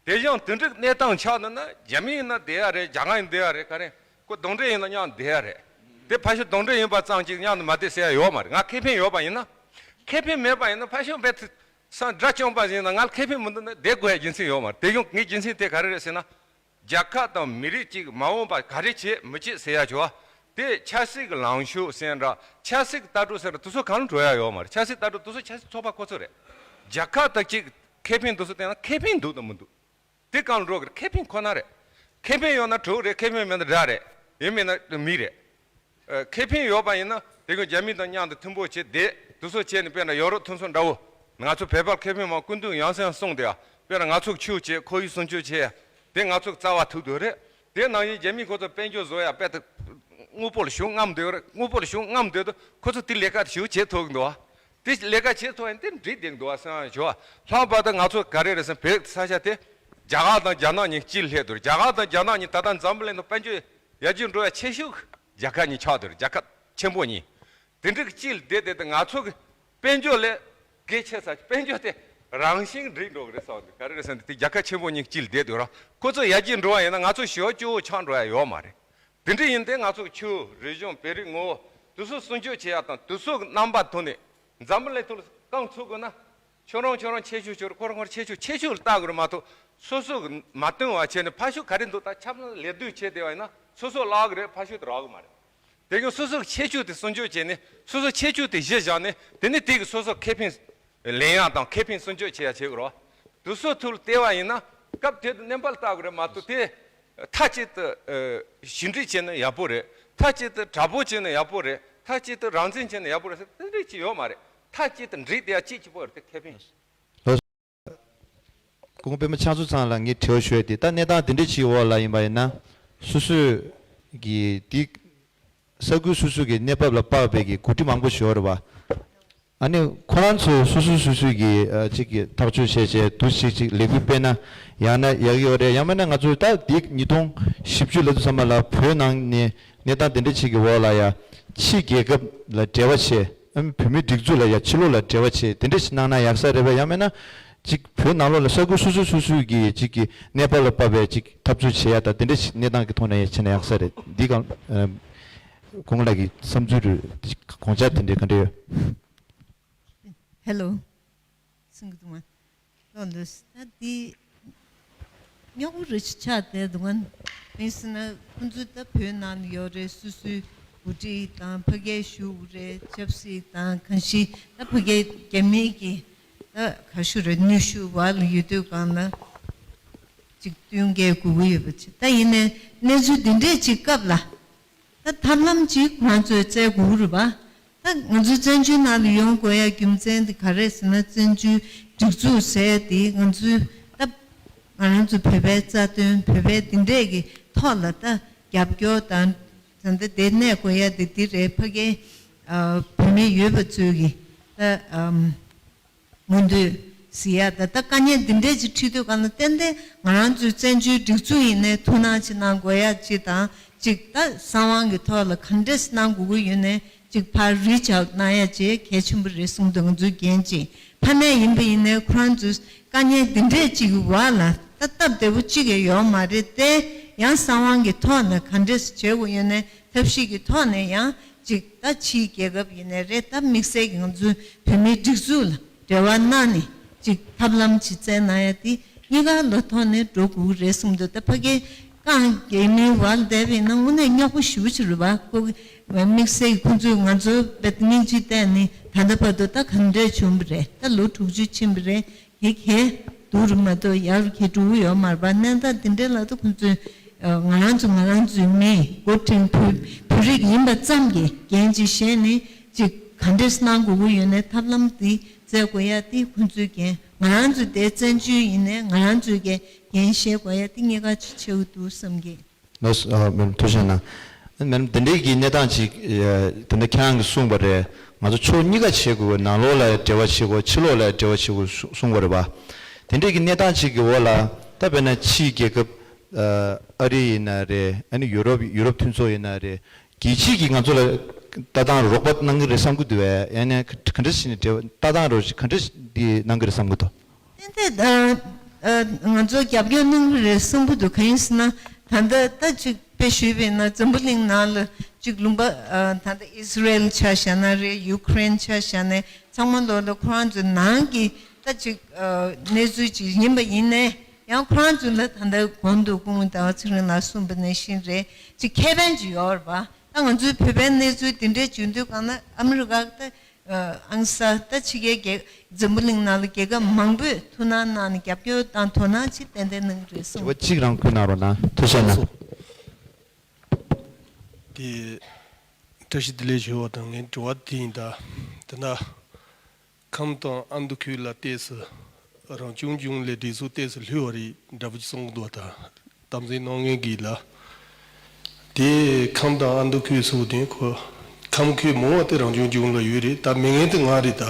དེ་བཞིན་དེ་འདྲའི་གནས་སྟངས་ཆགས་འདུག་ན་རྒྱ་མི་ཡིན་ན་བསྡད་ཡ་རེད། རྒྱ་གར་ཡིན་བསྡད་ཡ་རེད། ག་རེ་ཁོ་གདོན་འདྲེ་ཡིན་ན་མཉམ་བསྡད་ཡ་རེད། དེ་ཕ་ཤུལ་གདོན་འདྲེ་ཡིན་པ་ཙམ་གཅིག་མཉམ་དུ་མ་བསྡད་ཟེར་ཡ་ཡོད་མ་རེད། ང་ཁེ་ཕན་ཡོད་པ་ཡིན་ན། ཁེ་ཕན་མེད་པ་ཡིན་ན་ཕ་ཤུལ་རྦད་དེ་སང་དགྲ་བཅོམ་པ་ཡིན་ན་ང་ལ་ཁེ་ཕན་མི་འདུག་ན་བསྡད་དགོས་ཡ་རྒྱུ་མཚན་ཡོད་མ་རེད། དེ་བཞིན་ངའི་རྒྱུ་མཚན་དེ་ག་རེ་རེད་ཟེར་ན། རྒྱལ་ཁབ་དང་མི་རིགས་གཅིག་མ་འོངས་པ་ག་རེ་བྱེད་མི་བྱེད་ཟེར་ཡ་ཆོག་པ་དེ་ཆབ་སྲིད་ཀྱི་ལངས་ཕྱོགས་ཟེར་འདྲ་ཆབ་སྲིད་ཀྱི་ལྟ་གྲུབ་ཟེར་འདྲ་དེ་ཚོ་གང་ལ་འགྲོ་ཡ་ཡོད་མ་རེད། ཆབ་སྲིད་ལྟ་གྲུབ་དེ་ཚོ་ཆབ་སྲིད་ཚོགས་པ་ཁོ་ཚོ་རེད། རྒྱལ་ཁབ་དང་གཅིག་ཁེ་ཕན་དེ་ཚོ་བལྟས་ན་ཁེ་ཕན་འདུག་དང་མི་འདུག་དེ་གང་འགྲོ་གི་རེད། ཁེ་ཕན་ཁོ་ན་རེད། ཁེ་ཕན་ཡོད་ན་གྲོགས་རེད། ཁེ་ཕན་མེད་ན་དགྲ་རེད། ཡིན་མིན་ན་མི་རེད། ཨ་ཁེ་ཕན་ཡོད་པ་ཡིན་ན་དེ་ག་རྒྱ་མི་དང་མཉམ་དུ་མཐུན་པོ་བྱས་བསྡད། དེ་ཚོ་བྱས་ནས་དཔེར་ན་ཡོ་རོབ་མཐུན་ཚོགས་འདྲ་བོ། ང་ཚོ་བོད་པར་ཁེ་ཕན་མང་། སྐུ་མདུན་ཡང་སེ་ཡང་གསུངས་བསྡད་ཡ། དཔེར་ན་ང་ཚོ་ཆོས་བྱེད་ཁོར་ཡུག་སྲུང་སྐྱོབ་བྱེད་ཡ། དེ་ང་ཚོ་རྩ་བ་ཐུག་འདོད་རེད། དེ་ནང་བཞིན་རྒྱ་མི་ཁོ་ཚོ་དཔལ་འབྱོར་བཟོ་ཡ་དཔེ་དེ་དངོས་པོ་ལ་ཤུགས་རྔམ་འདོད་རེད། དངོས་པོ་ལ་ཤུགས་རྔམ་འདོད་དུས་ཁོ་ཚོ་དེ་ལས་ཀ་དེ་ཞུ་བྱེད་ཐུབ་གི་འདུག་བ། དེ་ལས་ཀ་བྱེད་ཐུབ་ཡ་དེ་འགྲིག་བསྡད་འདུག་བ་བསམ་ཡ་ཞུ་བ། ལྷག་པར་དུ་ང་ཚོ་ག་རེ་རེད་ཟེར་ན་བོད་ས་ཆ་དེ་རྒྱ་གར་དང་རྒྱ་ནག་གཉིས་གཅིག་སླེབས་འདུག་རྒྱ་གར་དང་རྒྱ་ནག་གཉིས་ད་ལྟ་འཛམ་བུ་གླིང་དུ་དཔལ་འབྱོར་ཡར་རྒྱས་འགྲོ་ཡ་ཆེ་ཤོས་རྒྱལ་ཁབ་གཉིས་ཆགས་འདུག་རྒྱལ་ཁབ་ཆེན་པོ་གཉིས། དེ་འདྲ་གཅིག་ལ་བསྡད་བསྡད་དེ་ང་ཚོ་གི་དཔལ་འབྱོར་ལས་གལ་ཆེ་ས་དཔལ་འབྱོར་དེ་རང་བཞིན་འགྲིག་འགྲོ་གི་རེད་བསམ་འདུག་ག་རེ་རེད་ཟེར་ན་དེ་རྒྱལ་ཁབ་ཆེན་པོ་གཉིས་གཅིག་ལ་བསྡད་འདུག་ར། ཁོ་ཚོ་ཡར་རྒྱས་འགྲོ་བ་ཡིན་ན་ང་ཚོ་ཞི་བ་སྐྱོ་བོ་ཆགས་འགྲོ་ཡ་ཡོད་མ་རེད། དེ་འདྲ་ཡིན་དེ་ང་ཚོ་ཆོས་རིག་གཞུང་བོད་རིགས་ངོ་བོ་དེ་ཚོ་སྲུང་སྐྱོབ་བྱེད་ཡ་དང་དེ་ཚོ་གི་རྣམ་པ་ཐོག་ནས་འཛམ་བུ་གླིང་ཐོག་ལ་རྐང་ཚུགས་དགོས་ན། ཁྱོད་རང་ཁྱོད་རང་ཁྱད་ཆོས་ཁྱོད་རང་ཁོ་རང་ཁོ་རང་ཁྱད་ཆོས་ཁྱད་ཆོས་ལ་ལྟ་དགོས་རེད་མ་གཏོགས་སོ་སོ་གི་མ་བསྟུན་པ་བྱས་ནས་ཕར་ཕྱོགས་ག་རེ་འདུག་ད་ཆབ་ལ་ལད་ཟློས་བྱས་བསྡད་པ་ཡིན་ན་སོ་སོ་བརླག་གི་རེད། ཕར་ཕྱོགས་དེ་རག་གི་མ་རེད། དེ་གིན་སོ་སོ་གི་ཁྱད་ཆོས་དེ་སྲུང་སྐྱོབ་བྱས་ནས་སོ་སོ་ཁྱད་ཆོས་དེ་གཞི་བཞག་ནས་དེ་ནས་དེ་གི་སོ་སོ་ཁེ་ཕན་ལེན་ཡག་དང་ཁེ་ཕན་སྲུང་སྐྱོབ་བྱེད་ཡག་བྱེད་དགོས་རེད་བ། དེ་ཚོ་ཐུགས་ལ་བལྟས་པ་ཡིན་ན་སྐབས་དེ་དུས་གནོན་པ་ལ་ལྟ་དགོས་རེད་མ་གཏོགས་དེ་མཐའ་གཅིག་ཏུ་ཨ་ཞི་འགྲིག་བྱས་ན་ཡག་པོ་རེད། མཐའ་གཅིག་ཏུ་དྲག་པོ་བྱས་ན་ཡག་པོ་རེད། མཐའ་གཅིག་ཏུ་རང་བཙན་བྱས་ན་ཡག་པོ་རེད་ཟེར་དེ་འདྲ་ཅིག་ཡོད་མ་རེད། མཐའ་གཅིག་ཏུ་འགྲིག་བསྡད་ཡག་གཅིག་གཅིག་པོ་རེད། དེ་ཁེ་ཕན། སྐུ་ངོ་པད་མ་ཕྱག་མཛོད་ཚང་ལ་ངས་དྲི་བ་ཞུ་ཡ་དེ་ད་གནས་སྟངས་དེ་འདྲ་ཅིག་འོག་ལ་ཡིན་པ་ཡིན་ན་སོ་སོས་ཀྱི་དེ་ས་ཁུལ་སོ་སོ་གི་གནས་བབ་ལ་དཔག་པའི་གི་འགོ་ཁྲིད་མང་པོ་ཞིག་ཡོད་རེད་བ། ཨ་ནི་ཁོ་རང་ཚོ་སོ་སོ་སོ་སོའི་གི་ཨ་ཅིག་གི་ཐག་གཅོད་བྱས་བྱས་འདུག་ཅིག་ཅིག་ལས་འགུལ་སྤེལ་ན་ཡང་ན་ཡག་གི་ཡོད་རེད། ཡང་མིན་ན་ང་ཚོས་ད་འདི་ཉིས་སྟོང་བཞི་བཅུ་ལབ་དུས་ཙམ་པ་ལ་བོད་ནང་ནས་གནས་སྟངས་དེ་འདྲ་ཅིག་གི་འོག་ལ་ཡ་ཕྱི་རྒྱལ་ཁབ་ལ་འབྲེལ་བ་བྱས། ཨ་ནི་བོད་མིའི་སྒྲིག་འཛུགས་ལ་ཡ་ཕྱི་ལོགས་ལ་འབྲེལ་བ་བྱས་དེ་འདྲ་ཞིག་གནང་ན་ཡག་ས་རེད་པས། ཡང་མིན་ན་ཅིག་བོད་ནང་ལོགས་ལ་ས་ཁུལ་སོ་སོ་སོ་སོའི་གི་ཅིག་གི་གནས་བབ་ལ་དཔག་པའི་ཅིག་འཐབ་རྩོད་བྱེད་ཡ་ད་དེ་འདྲ་ཞིག་གནས་སྟངས་ཀྱི་ཐོག་ནས་ཡ་བྱས་ན་ཡག་ས་རེད། འདི་གང་ཨ་གོང་ལ་གི་བསམ་ཚུལ་རེད། དགོངས་འཆར་དེ་འདྲ་ག་འདྲ་ཡོད། ཧེ་ལོ། སེང་གེ་དུང་བ། ལོ་ལོས་ད་འདི་རྙོག་པོ་རེ་ཞིག་ཆགས་བསྡད་འདུག་ག་དཔེ་སྲིད་ན་ཁོང་ཚོ་ད་བོད་ནང་ལ་ཡོད་རེད། སོ་སོའི་འགོ་ཁྲིད་དང་ཕ་གིར་བཞུགས་རེད། ཆབ་སྲིད་དང་གང་ཞིག་ད་ཕ་གིར་རྒྱ་མི་གི་ད་ག་ཞུ་རེད། ནུས་ཤུགས་བར་ལ་ཡོད་དུས་གང་ལ་ཅིག་བསྟུན་མཁས་དགོས་ཀྱི་ཡོད་པ་ཅིག་ད་ཡིན་ནའི་གནས་ཚུལ་འདི་འདྲས་ཅིག་སྐབས་ལ། ད་ཐབས་ལམ་གཅིག་ང་ཚོས་བཙལ་དགོས་རེད་པ། ད་ང་ཚོའི་བཙན་བྱོལ་ནང་ལ་ཡོང་དགོས་ཡ་རྒྱུ་མཚན་དེ་ག་རེ་ཟེར་ན། བཙན་བྱོལ་སྒྲིག་འཛུགས་ཟེར་དེ་ང་ཚོའི་ད་ང་རང་ཚོ་བོད་པའི་རྩ་དོན་བོད་པའི་འདི་འདྲས་ཀྱི་ཐོག་ལ་ད་རྒྱབ་སྐྱོར་དང་ད་ལྟ་དེ་གནས་དགོས་ཡ་དེ་འདི་རེད། ཕ་གིའི་ཨ་བོད་མི་ཡོད་པ་ཚོའི་གི་ད་ཨམ། མུ་མཐུད་ཟེར་ཡ་ད་ལྟ་དཀའ་ངལ་འདི་འདྲས་ཅིག་འཕྲད་དུས་གང་ལ་ཏན་ཏན་ང་རང་ཚོའི་བཙན་བྱོལ་སྒྲིག་འཛུགས་ཡིན་ནའི་ཐུགས་སྣང་ཅིག་གནང་དགོས་ཡ་ཅིག་དང་ཅིག་ད་གསང་བའི་གི་ཐོག་ལ་ག་འདྲས་གནང་དགོས་ཀྱི་ཡོད་ནའི་ཅིག་ཕར་རི་ཆག་གནང་ཡ་ཅིག་གལ་ཆེན་པོ་རེད་གསུངས་འདུག་ང་ཚོའི་འགན་ཅིག་ཕ་མས་ཡིན་པ་ཡིན་ནའི་ཁོ་རང་ཚོའི་དཀའ་ངལ་འདི་འདྲས་ཅིག་གི་འོག་ལ་ད་སྟབས་བདེ་པོ་ཅིག་ཡང་ཡོད་མ་རེད་དེ། ཡང་གསང་བའི་གི་ཐོག་ནས་ག་འདྲས་བྱེད་དགོས་ཡོད་ནའི་ཐབས་ཤེས་ཀྱི་ཐོག་ནས་ཡང་ཅིག་ད་ཕྱིའི་རྒྱལ་ཁབ་ཡིན་ནའི་རེད། ད་དམིགས་བསལ་གྱི་ང་ཚོའི་བོད་མིའི་སྒྲིག་འཛུགས་ལ་འབྲེལ་བ་གནང་ནས་ཅིག་ཐབས་ལམ་ཅིག་བཙལ་གནང་ཡ་དེ་གཉིས་ཀ་ལོ་ཐོག་ནས་འགྲོ་དགོས་རེད་གསུངས་འདུག་ད་ཕ་གིའི་རྐང་རྒྱལ་མིའི་བར་བསྡད་པ་ཡིན་ན་དངོས་གནས་རྙོག་པོ་ཞེ་པོ་ཅིག་རེད་པ། ཁོ་གི་དམིགས་བསལ་གྱི་ཁོ་ཚོས་ང་ཚོ་དཔེ་སྙིང་རྗེ་བལྟས་ནས་ད་ལྟ་བར་དུ་ད་ག་འདྲས་བྱུང་བ་རེད། ད་ལོ་དྲུག་ཅུ་ཕྱིན་པ་རེད། དེ་གས་སྡུག་རུ་མ་གཏོགས་ཡག་རུ་གས་འགྲོ་གི་ཡོད་མ་རེད་པ། གནས་སྟངས་དེ་འདྲའི་ལ་ད་ཁོང་ཚོས་ང་རང་ཚོ་ང་རང་ཚོའི་མི་འགོ་ཁྲིད་བོད་བོད་རིགས་ཡིན་པ་ཙམ་གྱིས་འགན་ཅིག་བཞེས་ནས་ཅིག་ག་འདྲས་གནང་དགོས་ཀྱི་ཡོད་ནའི་ཐབས་ལམ་དེ་བཙལ་དགོས་ཡ་དེ་ཁོང་ཚོའི་འགན། ང་རང་ཚོ་དེ་བཙན་བྱོལ་ཡིན་ནའི་ང་རང་ཚོའི་འགན་འགན་བཞེས་དགོས་ཡ་དེ་གཉིས་ཀ་ཅིག་ཆེ་བོ་འདུག་བསམ་གི། ལགས་སོ། ཨ་མེམ་ཐུགས་རྗེ་གནང་། མེམ་དེ་འདྲའི་གི་གནས་སྟངས་ཅིག་ཨ་དེ་འདྲ་ཁྱེད་རང་གིས་གསུངས་པ་རེད། ང་ཚོ་ཕྱོགས་གཉིས་ཀ་བྱེད་དགོས། ནང་ལོགས་ལ་འབྲེལ་བ་བྱེད་དགོས། ཕྱི་ལོགས་ལ་འབྲེལ་བ་བྱེད་དགོས་གསུ་གསུངས་པ་རེད་པ། དེ་འདྲའི་གི་གནས་སྟངས་ཅིག་གི་འོག་ལ་ད་དཔེར་ན་ཕྱིའི་རྒྱལ་ཁབ་ཨ་ཨ་རི་ཡིན་ན་རེད། ཨ་ནི་ཡུ་རོབ་ཡུ་རོབ་མཐུན་ཚོགས་ཡིན་ན་རེད། རྒྱལ་སྤྱིས་ཀྱིས་ང་ཚོ་ལ་ལྟ་སྟངས་རོགས་པ་གནང་གི་རེད་བསམ་གྱི་འདུག་གས། ཡང་ན་ག་འདྲ་ཞིག་ནས་འབྲེལ་བ་ལྟ་སྟངས་རོགས་ག་འདྲ་ཞིག་འདི་གནང་གི་རེད་བསམ་གྱི་འདུག་ཏན་ཏན་ཨ་ཨ་ང་ཚོ་རྒྱབ་སྐྱོར་གནང་གི་རེད་བསམ་གྱི་འདུག་གང་ཡིན་ཟེར་ན་ད་ལྟ་ད་ཅིག་དཔེ་ཞུས་པ་ཡིན་ན་འཛམ་བུ་གླིང་ནང་ལ་ཅིག་ལུང་པ་ཨ་ད་ལྟ་ཨི་སི་རེལ་ཆ་བཞག་ན་རེད། ཡུ་ཀེ་རེན་ཆ་བཞག་ནས་ཚང་མ་ལོ་ལ་ཁོ་རང་ཚོའི་ནང་གི་ད་ཅིག་ཨ་གནས་ཚུལ་ཅིག་ཡིན་པ་ཡིན་ནའི་ཡང་ཁོ་རང་ཚོ་ལ་ད་ལྟ་གོང་དུ་སྐུ་ངོ་ཟླ་བ་ཚེ་རིང་ལགས་གསུངས་པ་ནང་བཞིན་རེད། ཅིག་ཁེ་ཕན་ཅིག་ཡོད་རེད་པ། ད་ང་ཚོའི་བོད་པའི་གནས་ཚུལ་དེ་འདྲའི་བྱུང་དུས་གང་ན་ཨ་མི་རི་ཀ་ད་ཨང་ས་ད་ཕྱི་རྒྱལ་རྒྱལ་འཛམ་བུ་གླིང་ནང་ལ་རྒྱལ་ཁབ་མང་པོས་ཐུགས་སྣང་གནང་ནས་རྒྱབ་སྐྱོར་དང་དོ་སྣང་ཅིག་ཏན་ཏན་གནང་གི་རེད་གསུངས། དྲི་བ་གཅིག་རང་བསྐུལ་གནང་རོགས་གནང་། ཐུགས་རྗེ་གནང་། དེ་བཀྲ་ཤིས་བདེ་ལེགས་ཞུ་བ་དང་ངའི་དྲི་བ་དེ་ཡིན། ད་དེ་ན་ཁམས་དང་ཨ་མདོ་ཁུལ་ལ་ཏོག་ཙམ་རང་སྐྱོང་ལྗོངས་ལས་གྲོས་ཚོགས་ཏོག་ཙམ་ལྷོད་པ་རེད་འདྲ་པོ་ཅིག་གསུང་གི་འདུག་ད་དམ་འཛིན་གནང་མཁན་གྱིས་ལ། དེ་ཁམས་དང་ཨ་མདོ་ཁུལ་སོགས་དེ་ཁོ་ཁམས་ཁུལ་མང་བ་དེ་རང་སྐྱོང་ལྗོངས་ལ་ཡོད་རེད། ད་མེད་མཁན་དེ་ང་རེད། ད་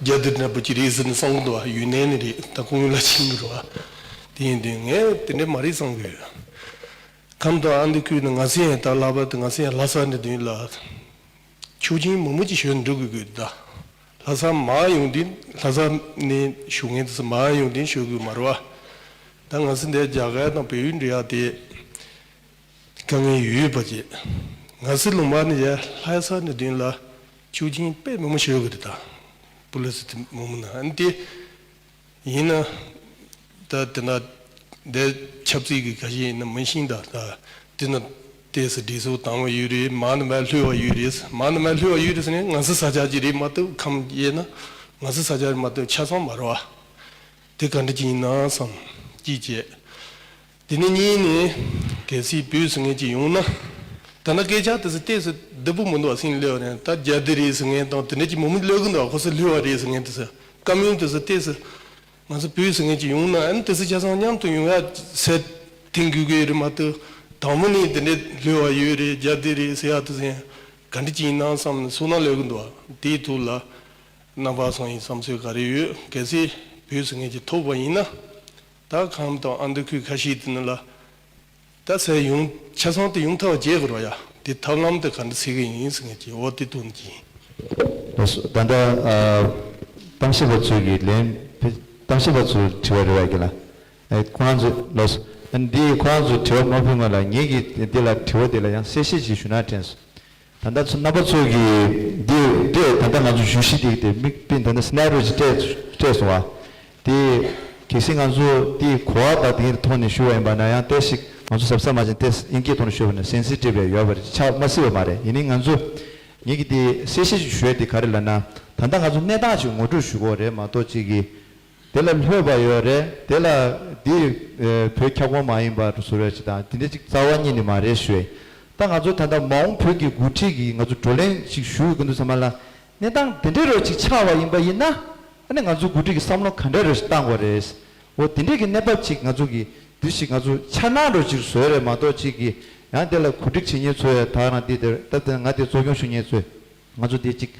རྒྱ་དེ་འདྲ་པོ་ཅིག་རེད་ཟེར་ནས་གསུང་གི་འདུག་ཡུན་ནན་ནས་རེད། ད་ཁོང་ཡུལ་ལ་ཕྱིན་གི་རེད་པ། དེ་ཡིན་དུས་ངས་དེ་འདྲ་མ་རེད་བསམ་གི་ཡོད། ཁམས་དང་ཨ་མདོ་ཁུལ་ནི་ང་ཚོ་ཡང་ད་ལྷག་པར་དུ་ང་ཚོ་ཡང་ལྷ་ས་འདྲ་དེ་ལ་ཆོག་མཆན་མང་པོ་ཅིག་ཞུས་འགྲོ་དགོས་ཀྱི་ཡོད། ད་ལྷ་ས་མར་ཡོང་དུས་ལྷ་ས་ནས་ཞུ་མཁན་དེ་ཚོ་མར་ཡོང་དུས་ཞུ་དགོས་མ་རེད་པ། ད་ང་ཚོ་འདིར་རྒྱ་གར་དང་བལ་ཡུལ་འབྲེལ་ཡག་དེ་དཀའ་ངལ་ཡོད་པ་བྱས། ང་ཚོ་ལུང་པ་ནས་ཡར་ལྷ་ས་འདྲ་དེ་ལ་ཆོག་མཆན་དཔེ་མང་པོ་ཞུ་དགོས་རེད། ད་པུ་ལི་སི་དེ་མང་པོ་ན་ཨ་ནི་དེ། ཡིན་ན། ད་དེ་ན་འདི་ཆབ་སྲིད་ཀྱི་ཁ་ཤས་ཡིན་ན་མི་ཤེས། ད་ད་དེ་ན་ཏོག་ཙམ་གྲོས་ཚོགས་དང་པོ་ཡོད་རེད། མར་ནས་མར་ལྷོད་པ་ཡོད་རེད། མར་ནས་མར་ལྷོད་པ་ཡོད་རེད་ཟེར་ནས་ང་ཚོ་ས་ཆ་ཅིག་རེད་མ་གཏོགས་ཁམས་དབྱེ་ན་ང་ཚོ་ས་ཆ་རེད་མ་གཏོགས་ཆ་ཚང་མ་རེད་པ། དེ་ག་འདྲ་ཅིག་ཡིན་ན་བསམ་གཅིག་བྱས། དེ་ནས་གཉིས་ནས་གལ་སྲིད་བོད་ཟེར་མཁན་ཅིག་ཡོང་ན། ད་ལྟ་སྐད་ཆ་དེ་ཚོ་ཏོག་ཙམ་བདེ་པོ་མི་འདུག་པ། སེམས་ལྷོད་པ་རེད། ད་རྒྱ་དེ་རེད་ཟེར་མཁན་དང་དེ་འདྲ་ཅིག་མང་པོ་ལབ་གི་འདུག་པ། ཁོ་ཚོ་ལྷོད་པ་རེད་ཟེར་མཁན་དེ་ཚོ། བཀའ་མོལ་དེ་ཚོ་ཏོག་ཙམ་ང་ཚོ་བོད་ཟེར་མཁན་ཅིག་ཡོང་ན་ཨ་ནི་དེ་ཚོ་ཆ་ཚང་མཉམ་དུ་ཡོང་ཡ་ཟེར་འཐེན་དགོས་ཀྱི་རེད་མ་གཏོགས་དང་པོ་ནས་དེ་འདྲ་ལྷོད་པ་ཡོད་རེད། རྒྱ་དེ་རེད་ཟེར་ཡ་དེ་ཚོ་ཡང་ག་འདྲ་ཅིག་ཡིན་ན་བསམ་ནས་ཚོར་སྣང་སླེབས་ཀྱི་འདུག་པ། དེའི་ཐོག་ལ་ རྣམ་པ་ཚོ་ཡི་བསམ་ཚུལ་ག་རེ་ཡོད། གལ་སྲིད་བོད་ཟེར་མཁན་ཅིག་ཐོབ་པ་ཡིན་ན། ད་ཁམས་དང་ཨ་མདོ་ཁུལ་ཁ་ཤས་དེ་ནི་ལ། ད་ཟེར་ཡོང་ཆ་ཚང་དེ་ཡོང་ཐབས་བྱེད་དགོས་རོགས་ཡ། དེ་ཐབས་ལམ་དེ་ག་འདྲ་བྱེད་ཀྱི་ཡིན་ཟེར་མཁན་ཅིག་འོ་དེ་དོན་གྱིས། ལགས་སོ། ད་ལྟ་ཨ་གཏམ་བཤད་པ་ཚོས་ཀྱི་ལན། གཏམ་བཤད་པ་ཚོའི་དྲི་བ་རེད་བ་གི་ལ། ཨེ་ཁོ་རང་ཚོས་ལགས་སོ། ཨ་འདི་ཁོ་རང་ཚོས་དྲི་བ་མ་ཕུལ་སྔོན་ལ་ངེད་ཀྱིས་འདི་ལ་དྲི་བ་འདི་ལ་ཡང་གསལ་བཤད་ཅིག་ཞུ་ན་དྲན་སོང་། ད་ལྟ་ཚོ་རྣམ་པ་ཚོ་གིས་འདི་འདི་ད་ལྟ་ང་ཚོ་བརྗོད་གཞི་འདི་གི་དེ་དམིགས་དཔེ་ད་ལྟ་སི་ནེ་རི་ཡོ་ཅིག་སྤྲད་སྤྲད་སོང་བ། དེ་གལ་སྲིད་ང་ཚོ་དེ་གོ་བ་དང་དེའི་ཐོག་ནས་ཞུ་བ་ཡིན་པ་ན་ཡང་ཏོག་ཙམ་ང་ཚོ་གཟབ་གཟབ་མ་བྱས་ཏེ་དབྱིན་སྐད་ཐོག་ནས་ཞུས་པ་ན་སེན་སི་ཊིབ་ཡང་ཡོད་པ་ཆགས་མ་སྲིད་པ་མ་རེད། ཡིན་ནའི་ང་ཚོ་ངེད་ཀྱི་དེ་གསལ་བཤད་ཅིག་ཞུ་ཡ་དེ་ག་རེ་ལབ་ན། ད་ལྟ་ང་ཚོ་གནས་སྟངས་ཅིག་ངོ་སྤྲོད་ཞུ་དགོས་རེད་མ་གཏོགས་ཅིག་གི་དེ་ལ་ལྷོད་པ་ཡོད་རེད། དེ་ལ་འདི་ཨེ་བོད་ཁྱབ་ཁོངས་མ་ཡིན་པ་བཟོ་འདྲ་ཅིག་དང་དེ་འདྲ་ཅིག་རྩ་བ་ཉིད་ནས་མ་རེད་ཞུ་ཡ། ད་ང་ཚོ་ད་ལྟ་མ་འོངས་བོད་ཀྱི་འགོ་ཁྲིད་ཀྱིས་ང་ཚོ་བགྲོ་གླེང་ཅིག་ཞུ་དགོས་འདུག་བསམ་པ་ལ། གནས་སྟངས་དེ་འདྲའི་རོ་ཅིག་ཆགས་པ་ཡིན་པ་ཡིན་ན། ཨ་ནི་ང་ཚོ་འགོ་ཁྲིད་ཀྱི་བསམ་བློ་ག་འདྲ་རོ་ཞིག་བཏང་དགོས་རེད། འོ་དེ་འདྲའི་གི་གནས་བབ་ཅིག་ང་ཚོ་གི་འདི་ཞིག་ང་ཚོ་འཆར་སྣང་རོ་ཅིག་བཟོས་རེད་མ་གཏོགས་ཅིག་གི་ཡང་དེ་ལ་གོ་སྒྲིག་བྱེད་མཁན་ཚོ་ཡ་ད་རང་དེ་དེར་ད་ལྟ་ང་དེ་གཙོ་སྐྱོང་ཞུ་མཁན་ཚོས་ང་ཚོ་དེ་ཅིག་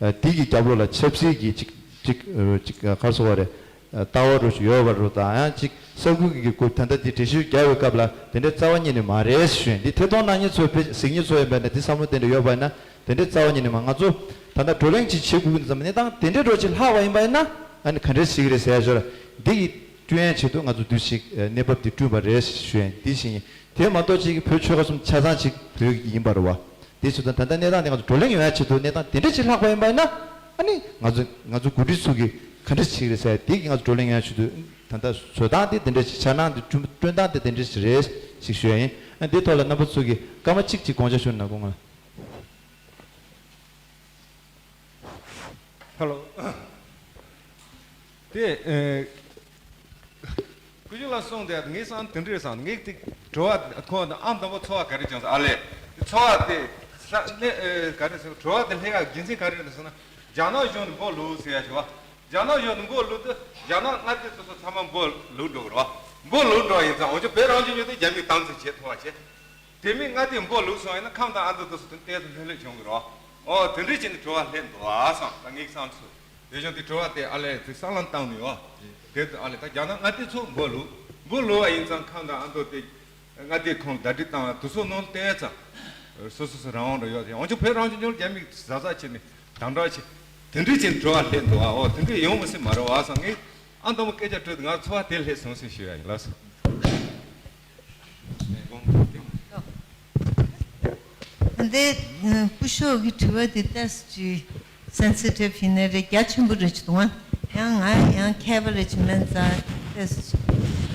ཨ་དེ་གི་རྒྱབ་ལོགས་ལ་ཆབ་སྲིད་ཀྱི་ཅིག་ཅིག་ཨ་ཅིག་ཨ་ག་རེ་ཟེར་བ་རེད། ཨ་ལྟ་བ་རུ་ཞིག་ཡོད་པ་རུ་དང་ཡང་ཅིག་ས་ཁུལ་གྱི་སྐོར་ད་ལྟ་དེ་འགྲེལ་བཤད་རྒྱག་པའི་སྐབས་ལ་དེ་འདྲའི་རྩ་བ་ཉིད་ནས་མ་རེད་ཞུ་ཡིན། འདི་ཐད་གཏོང་གནང་མཁན་ཚོས་དཔེ་གཟིགས་མཁན་ཚོ་ཡིན་པ་ན་དེ་བསམ་བློ་དེ་འདྲ་ཡོད་པ་ཡིན་ན་དེ་འདྲའི་རྩ་བ་ཉིད་ནས་མ། ང་ཚོ་ད་ལྟ་བགྲོ་གླེང་ཅིག་བྱེད་དགོས་ཀྱི་འདུག་ཙམ་གནས་སྟངས་དེ་འདྲའི་འགྲོ་ཅིག་ལྷག་པ་ཡིན་པ་ཡིན་ན་ཨ་ནི་ག་འདྲས་བྱེད་ཀྱི་རེད་ཟེར་ཡ་ཞོར་འདི་ཡི་བསྐྲུན་ཡ་ཆེད་དུ་ང་ཚོ་འདུས་ཤིག་གནས་བབ་འདི་བསྐྲུན་པ་རེད་ཞུ་ཡིན། འདི་བཞིན་དེ་མ་གཏོགས་ཅིག་བོད་ཆོལ་ཁ་གསུམ་ཆ་ཚང་ཅིག་བོད་ཡིན་པ་རེད་བ། དེ་ཚོ་དང་ད་ལྟ་གནས་སྟངས་དེ་ང་ཚོ་བགྲོ་གླེང་ཡོང་ཡ་ཆེད་དུ་གནས་སྟངས་དེ་འདྲ་ཅིག་ལྷག་པ་ཡིན་པ་ཡིན་ན་ཨ་ནི་ང་ཚོ་ང་ཚོ་འགོ་ཁྲིད་ཚོ་གིས་ག་འདྲ་བྱེད་ཀྱི་རེད་ཟེར་དེ་གི་ང་ཚོ་བགྲོ་གླེང་ཡོང་ཡ་ཆེད་དུ་ད་ལྟ་བཟོ་སྟངས་དེ་དེ་འདྲ་ཞིག་འཆར་སྣང་དེ་བསྐྲུན་བསྐྲུན་སྟངས་དེ་དེ་འདྲ་ཞིག་རེད་ཞིག་ཞུ་ཡ་ཡིན། ཨ་འདི་ཐོག་ལ་རྣམ་པ་ཚོ་གིས་སྐར་མ་གཅིག་ཅིག་དགོངས་འཆར་ཞུ་ན་དགོངས་ང་། ཧེ་ལོ། དེ་ཨེ། སྐུ་ཞབས་ལ་གསུངས་ཏེ་ངས་བསམ་དེ་འདྲས་བསམ་ངས་དེ་དྲི་བ་ཁོ་ཨ་མདོ་པོ་ཚོར་བ་ག་རེ་བྱུང་ཟེར་ཨ་ལས། དེ་ཚོར་བ་དེ་ས་ནས་ཨེ་ག་རེ་ཟེར་དྲི་བ་དེ་སླེབས་ཡག་རྒྱུ་མཚན་ག་རེ་རེད་ཟེར་ན་རྒྱ་ནག་གཞུང་ནས་འབོ་ལུག་ཟེར་ཡ་ཞིག་བ། རྒྱ་ནག་གཞུང་ནས་འབོ་ལུག་དེ་རྒྱ་ནག་མངའ་སྡེ་སོ་སོ་ཚང་མ་འབོ་ལུག་འགྲོ་གི་རེད་བ། འབོ་ལུག་འགྲོ་ཡིན་ཙང་འོན་ཀྱང་བོད་རང་བཙན་ཉོ་དེ་རྒྱ་མིས་དམ་འཛིན་བྱེད་ཐུབ་པ་བྱེད། དེ་མིན་མངའ་སྡེ་འབོ་ལུག་སོང་ཡིན་ན་ཁམས་དང་ཨ་མདོ་དེ་ཚོ་དེ་ཏོག་ཙམ་ལྷོད་ལྷོད་བྱུང་གི་རེད་བ། ཨོ་དེ་འདྲས་བྱས་ནས་དྲི་བ་སླེབས་འདུག་ཨ་བསམ་ད་ངས་བསམ་ཚུལ། དེ་བཞིན་དེ་དྲི་བ་དེ་ཨ་ལས་དེ་གསར་ལམ་བཏང་ནས་ཨོ། དེ་ཨ་ལས་ད་རྒྱ་ནག་མངའ་སྡེ་ཚོ་འབོ་ལུག་འབོ་ལུག་བ་ཡིན་ཙང་ཁམས་དང་ཨ་མདོ་དེ་མངའ་སྡེ་ཁོངས་ཟླ་སྒྲིལ་བཏང་བ་དེ་ཚོ་ནང་བལྟས་ཙང་སོ་སོ་སོ་རང་དབང་རེ་ཡོད་དེ་འོན་ཀྱང་བོད་རང་བཙན་ཉོ་རྒྱ་མིས་ཟ་ཟ་བྱས་ནས་དམ་དྲག་བྱས། དེ་འདྲས་བྱས་ནས་དྲི་བ་སླེབས་འདུག་ཨ་ཨོ་དེ་འདྲས་ཡོང་མི་སྲིད་མ་རེད་བ་བསམ་ངས་ཨ་མདོ་མོ་སྐད་ཆ་དྲིས་ང་ཚོར་བ་དེ་སླེབས་སོང་ཟེར་ཞུ་ཡ་ཡིན་ལགས་སོ། འདི་སྐུ་ཞབས་ཀྱི་དྲི་བ་འདི་ཏོག་ཙམ་ཅིག་སེན་སི་ཊིབ་ཡིན་ནའི་རེད་རྒྱ་ཆེན་པོ་རེད་ཅིག་འདུག་ཨང་ཡང་ང་ཡང་མཁས་པ་རེད་ཅིག་མིན་ཙང་ཏོག་ཙམ་ཅིག་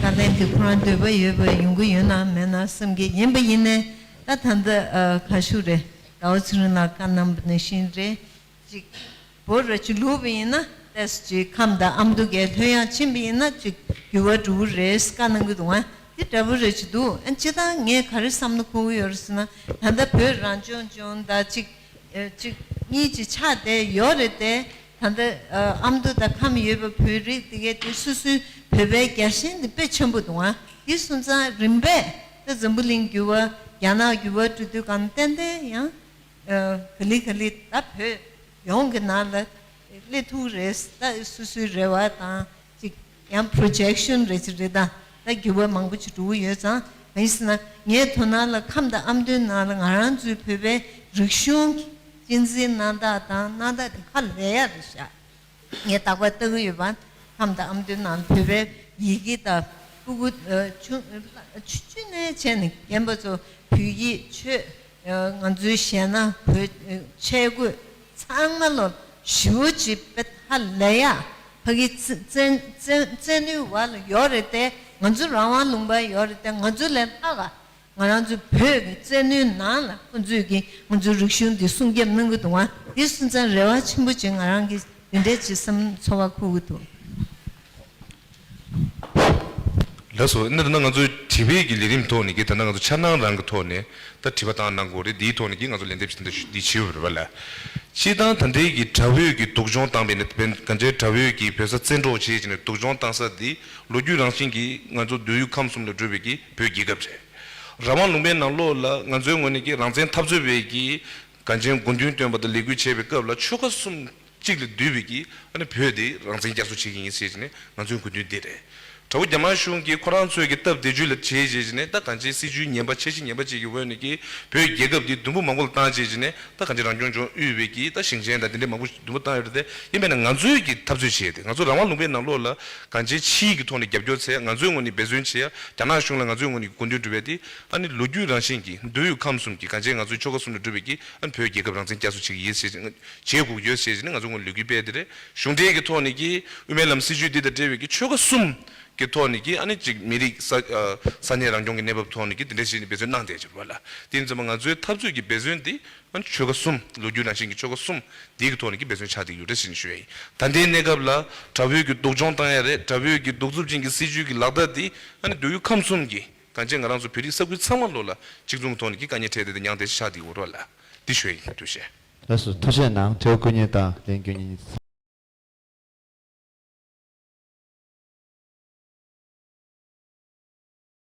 བཀའ་ལན་འདི་ཁོ་རང་འདོད་པ་ཡོད་པ་ཡོང་གི་ཡོད་ན་མེད་ན་བསམ་གི་ཡིན་པ་ཡིན་ནའི་ད་ད་ལྟ་ཨ་ག་ཞུ་རེད་ཟླ་བ་ཚེ་རིང་ལགས་བཀའ་གནང་པ་ནང་བཞིན་རེད། ཅིག་བོ་ར་ཅིག་ལུག་པ་ཡིན་ན་ཏེས་ཅིག་ཁམས་དང་ཨ་མདོ་གའི་ལྷོད་ཡངས་ཕྱིན་པ་ཡིན་ན་ཅིག་འགྱུར་བ་འགྲོ་གི་རེད་བཀའ་གནང་གི་འདུག་ཨ་དེ་འདྲ་པོ་རེད་ཅིག་འདུག་ཨ་སྤྱིར་བཏང་ངས་ག་རེ་བསམ་བློ་འཁོར་གི་ཡོད་རེད་ཟེར་ན་ད་ལྟ་བོད་རང་སྐྱོང་ལྗོངས་ད་ཅིག་ཨེ་ཅིག་གཉིས་ཅིག་ཆགས་བསྡད་ཡོད་རེད་དེ་ད་ལྟ་ཨ་མདོ་དང་ཁམས་ཡོད་པ་བོད་རིགས་དེ་གའི་དེ་སོ་སོའི་བོད་པའི་རྒྱལ་ཞེན་དེ་དཔེ་ཆེན་པོ་འདུག་ཨ་དེ་སོང་ཙང་རིམ་པས་ད་འཛམ་བུ་གླིང་འགྱུར་བ་རྒྱ་ནག་འགྱུར་བ་འགྲོ་དུས་གང་ཏན་ཏན་ཡང་། ག་ལེ་ག་ལེ་ད་བོད་ཡོངས་ཀྱི་ནང་ལ་སླེབས་ཐུབ་རེད་ད་སོ་སོའི་རེ་བ་དང་ཅིག་ཡང་པོ་རོ་ཇེག་ཤན་རེ་ཅིག་རེད་ད་ད་འགྱུར་བ་མང་པོ་ཅིག་འགྲོ་གི་ཡོད་ཙང་གང་ཡིན་ཟེར་ན་ངའི་དོ་སྣང་ལ་ཁམས་དང་ཨ་མདོའི་ནང་ལ་ང་རང་ཚོའི་བོད་པའི་རིག་གཞུང་གི་གཅེས་འཛིན་གནང་སྟངས་དང་གནང་སྟངས་དེ་ཧ་ལས་ཡག་རེད་ཤག་ངས་རྟག་པར་ལྟ་གི་ཡོད་པ། ཁམས་དང་ཨ་མདོའི་ནང་བོད་པའི་ཡི་གེ་དང་ཕྲུ་གུ་ཆུང་ཆུང་ནས་བྱས་ནས་རྒན་པ་ཚོ་བོད་ཡིག་ཆོས་ང་ཚོའི་གཞས་སྣ་བོད་ཆས་གོས་ཚང་མ་ལོ་ཞེ་པོ་ཅིག་དཔེ་ཧ་ལས་ཡག་ཕ་གི་རྩེད་རྩེད་རྩེད་རྩེད་ནུས་བ་ལ་ཡོད་རེད་དེ་ང་ཚོ་རང་དབང་ལུང་པ་ཡོད་རེད་དེ་ང་ཚོ་ལས་ལྷག་ག་ང་རང་ཚོའི་བོད་ཀྱི་བཙན་གནོན་ནང་ལ་ཁོང་ཚོས་ཀྱིས་ང་ཚོའི་རིག་གཞུང་འདི་སྲུང་སྐྱོབ་གནང་གི་འདུག་ཨ། འདི་སོང་ཙང་རེ་བ་ཆེན་པོ་ཅིག་ང་རང་གིས་འདི་འདྲས་ཅིག་བསམ་ཚོར་བ་འཁོར་གྱི་འདུག་ལགས་སོ། ཨ་ནི་ད་ལྟ་ང་ཚོའི་དྲི་བའི་གི་ལས་རིམ་ཐོག་ནས་ཀྱི་ད་ལྟ་ང་ཚོ་འཆར་སྣང་རང་གི་ཐོག་ནས་ད་དྲི་བ་བཏང་གནང་དགོས་རེད། འདིའི་ཐོག་ནས་ཀྱི་ང་ཚོ་ལན་འདེབས་འདི་འདི་བྱེད་འོས་རེད་པ་ལ། སྤྱིར་བཏང་ད་ལྟའི་གི་དགྲ་བོས་ཀྱི་སྡུག་སྦྱོང་བཏང་བའི་ནི་བན་གང་ཅིའི་དགྲ་བོས་ཀྱི་བོད་ས་བཙན་འཕྲོག་བྱས་བྱས་ནས་སྡུག་སྦྱོང་བཏང་ས་འདི་ལོ་རྒྱུས་རང་བཞིན་གྱིས་ང་ཚོ་མདོ་དབུས་ཁམས་གསུམ་ལ་གྲུབ་པའི་གི་བོད་རྒྱལ་ཁབ་རེད། རང་དབང་ལུང་པའི་ནང་ལོགས་ལ་ང་ཚོའི་ངོས་ནས་ཀྱི་རང་བཙན་འཐབ་རྩོད་པའི་གི་གངས་ཅན་དགུ་འདུན་སྟོན་པ་དང་ལས་འགུལ་བྱེད་པའི་སྐབས་ལ་ཆོལ་ཁ་གསུམ་ གཅིག་ལ་འདུས་པའི་གི་ཨ་ནི་བོད་དེ་རང་བཙན་བསྐྱར་གསོ་བྱེད་ཀྱི་ཡིན་ཟེར་བྱས་ནས་ང་ཚོའི་དགོས་འདུན་དེ་རེད། དྲ་བོ་རྒྱ་དམར་གཞུང་གིས་ཁོ་རང་ཚོའི་གི་སྟབས་བདེ་བཅུ་ལ་བྱས་བྱས་བྱས་ནས་ད་གང་ཅིའི་སྲིད་བྱུས་ངན་པ་འཆར་གཞི་ངན་པ་ཅིག་གི་འོག་ནས་གི་བོད་རྒྱལ་ཁབ་འདི་དུམ་བུ་མང་པོ་ལ་བཏང་བྱས་བྱས་ནས་ད་གང་ཅི་རང་སྐྱོང་ལྗོངས་དབུས་པའི་གི་ད་ཞིང་ཆེན་དང་དེ་འདྲའི་མང་པོ་དུམ་བུ་བཏང་ཡོད་རེད་དེ། ཡིན་པས་ན་ང་ཚོའི་གི་འཐབ་རྩོད་བྱས་ཏེ་ང་ཚོ་རང་དབང་ལུང་པའི་ནང་ལོགས་ལ་གང་ཅིའི་ཕྱིའི་གི་ཐོག་ནས་རྒྱབ་སྐྱོར་བྱས་ང་ཚོའི་ངོས་ནས་འབད་བརྩོན་བྱས་ཡ། རྒྱ་ནག་གཞུང་ལ་ང་ཚོའི་ངོས་ནས་དགོས་འདུན་སྒྲུབ་པའི་དེ་ཨ་ནི་ལོ་རྒྱུས་རང་བཞིན་གྱི་མདོ་དབུས་ཁམས་གསུམ་གྱི་གང་ཅིའི་ང་ཚོའི་ཆོལ་ཁ་གསུམ་ལ་གྲུབ་པའི་གི་ཨ་ནི་བོད་རྒྱལ་ཁབ་རང་བཙན་བསྐྱར་གསོ་བྱེད་ཀྱི་ཡིན་ཟེར་བྱས་བྱས་དགོས་ཀྱི་ཡོད་ཟེར་བྱས་ནས་ང་ཚོའི་ངོས་ནས་ལས་འགུལ་སྤེལ་དེ་རེད། གཞུང་འབྲེལ་གྱི་ཐོག་ནས་ཀྱི་དབུ་མའི་ལམ་སྲིད་བྱུས་འདི་དང་འབྲེལ་བའི་ཀྱི་ཆོལ་ཁ་གསུམ་གྱི་ཐོག་ནས་ཀྱི་ཨ་ནི་ཅིག་མི་རིགས་ས་ཨ་ས་གནས་རང་སྐྱོང་གི་གནས་བབ་ཐོག་ནས་ཀྱི་དེ་འདྲ་ཞིག་ནས་འབད་བརྩོན་གནང་བསྡད་ཀྱི་རེད་བ་ལ། དེ་ཡིན་ཙང་ང་ཚོའི་འཐབ་རྩོད་ཀྱི་འབད་བརྩོན་འདི་ཨ་ནི་ཆོལ་ཁ་གསུམ་ལོ་རྒྱུས་རང་བཞིན་གྱི་ཆོལ་ཁ་གསུམ་འདི་གི་ཐོག་ནས་ཀྱི་འབད་བརྩོན་ཆགས་བསྡད་ཀྱི་ཡོད་རེད་ཟེར་ནས་ཞུ་ཡ་ཡིན། ད་ལྟའི་གནས་སྐབས་ལ་དྲག་པོའི་ཀྱི་སྡུག་སྦྱོང་བཏང་ཡ་རེད། དྲག་པོའི་ཀྱི་གདུག་རྩུབ་ཅན་གྱི་སྲིད་བྱུས་ཀྱི་ལག་བརྡ་འདི་ཨ་ནི་མདོ་དབུས་ཁམས་གསུམ་གྱི་གང་ཅི་ང་རང་ཚོ་བོད་རིགས་ས་ཁུལ་ཚང་མ་ལོ་ལ་གཅིག་མཚུངས་ཐོག་ནས་ཀྱི་དཀའ་ངལ་འཕྲད་དེ་དེ་མྱངས་ཏེ་ཆགས་བསྡད་ཡོད་རེད་བ་ལ། འདི་ཞུ་ཡ་ཡིན། ཐུགས་རྗེ་ཆེ། ལགས་སོ། ཐུགས་རྗེ་གནང་། དྲི་བ་བཀོད་མཁན་དང་ལན་བསྐྱོན་མཁན་གཉིས།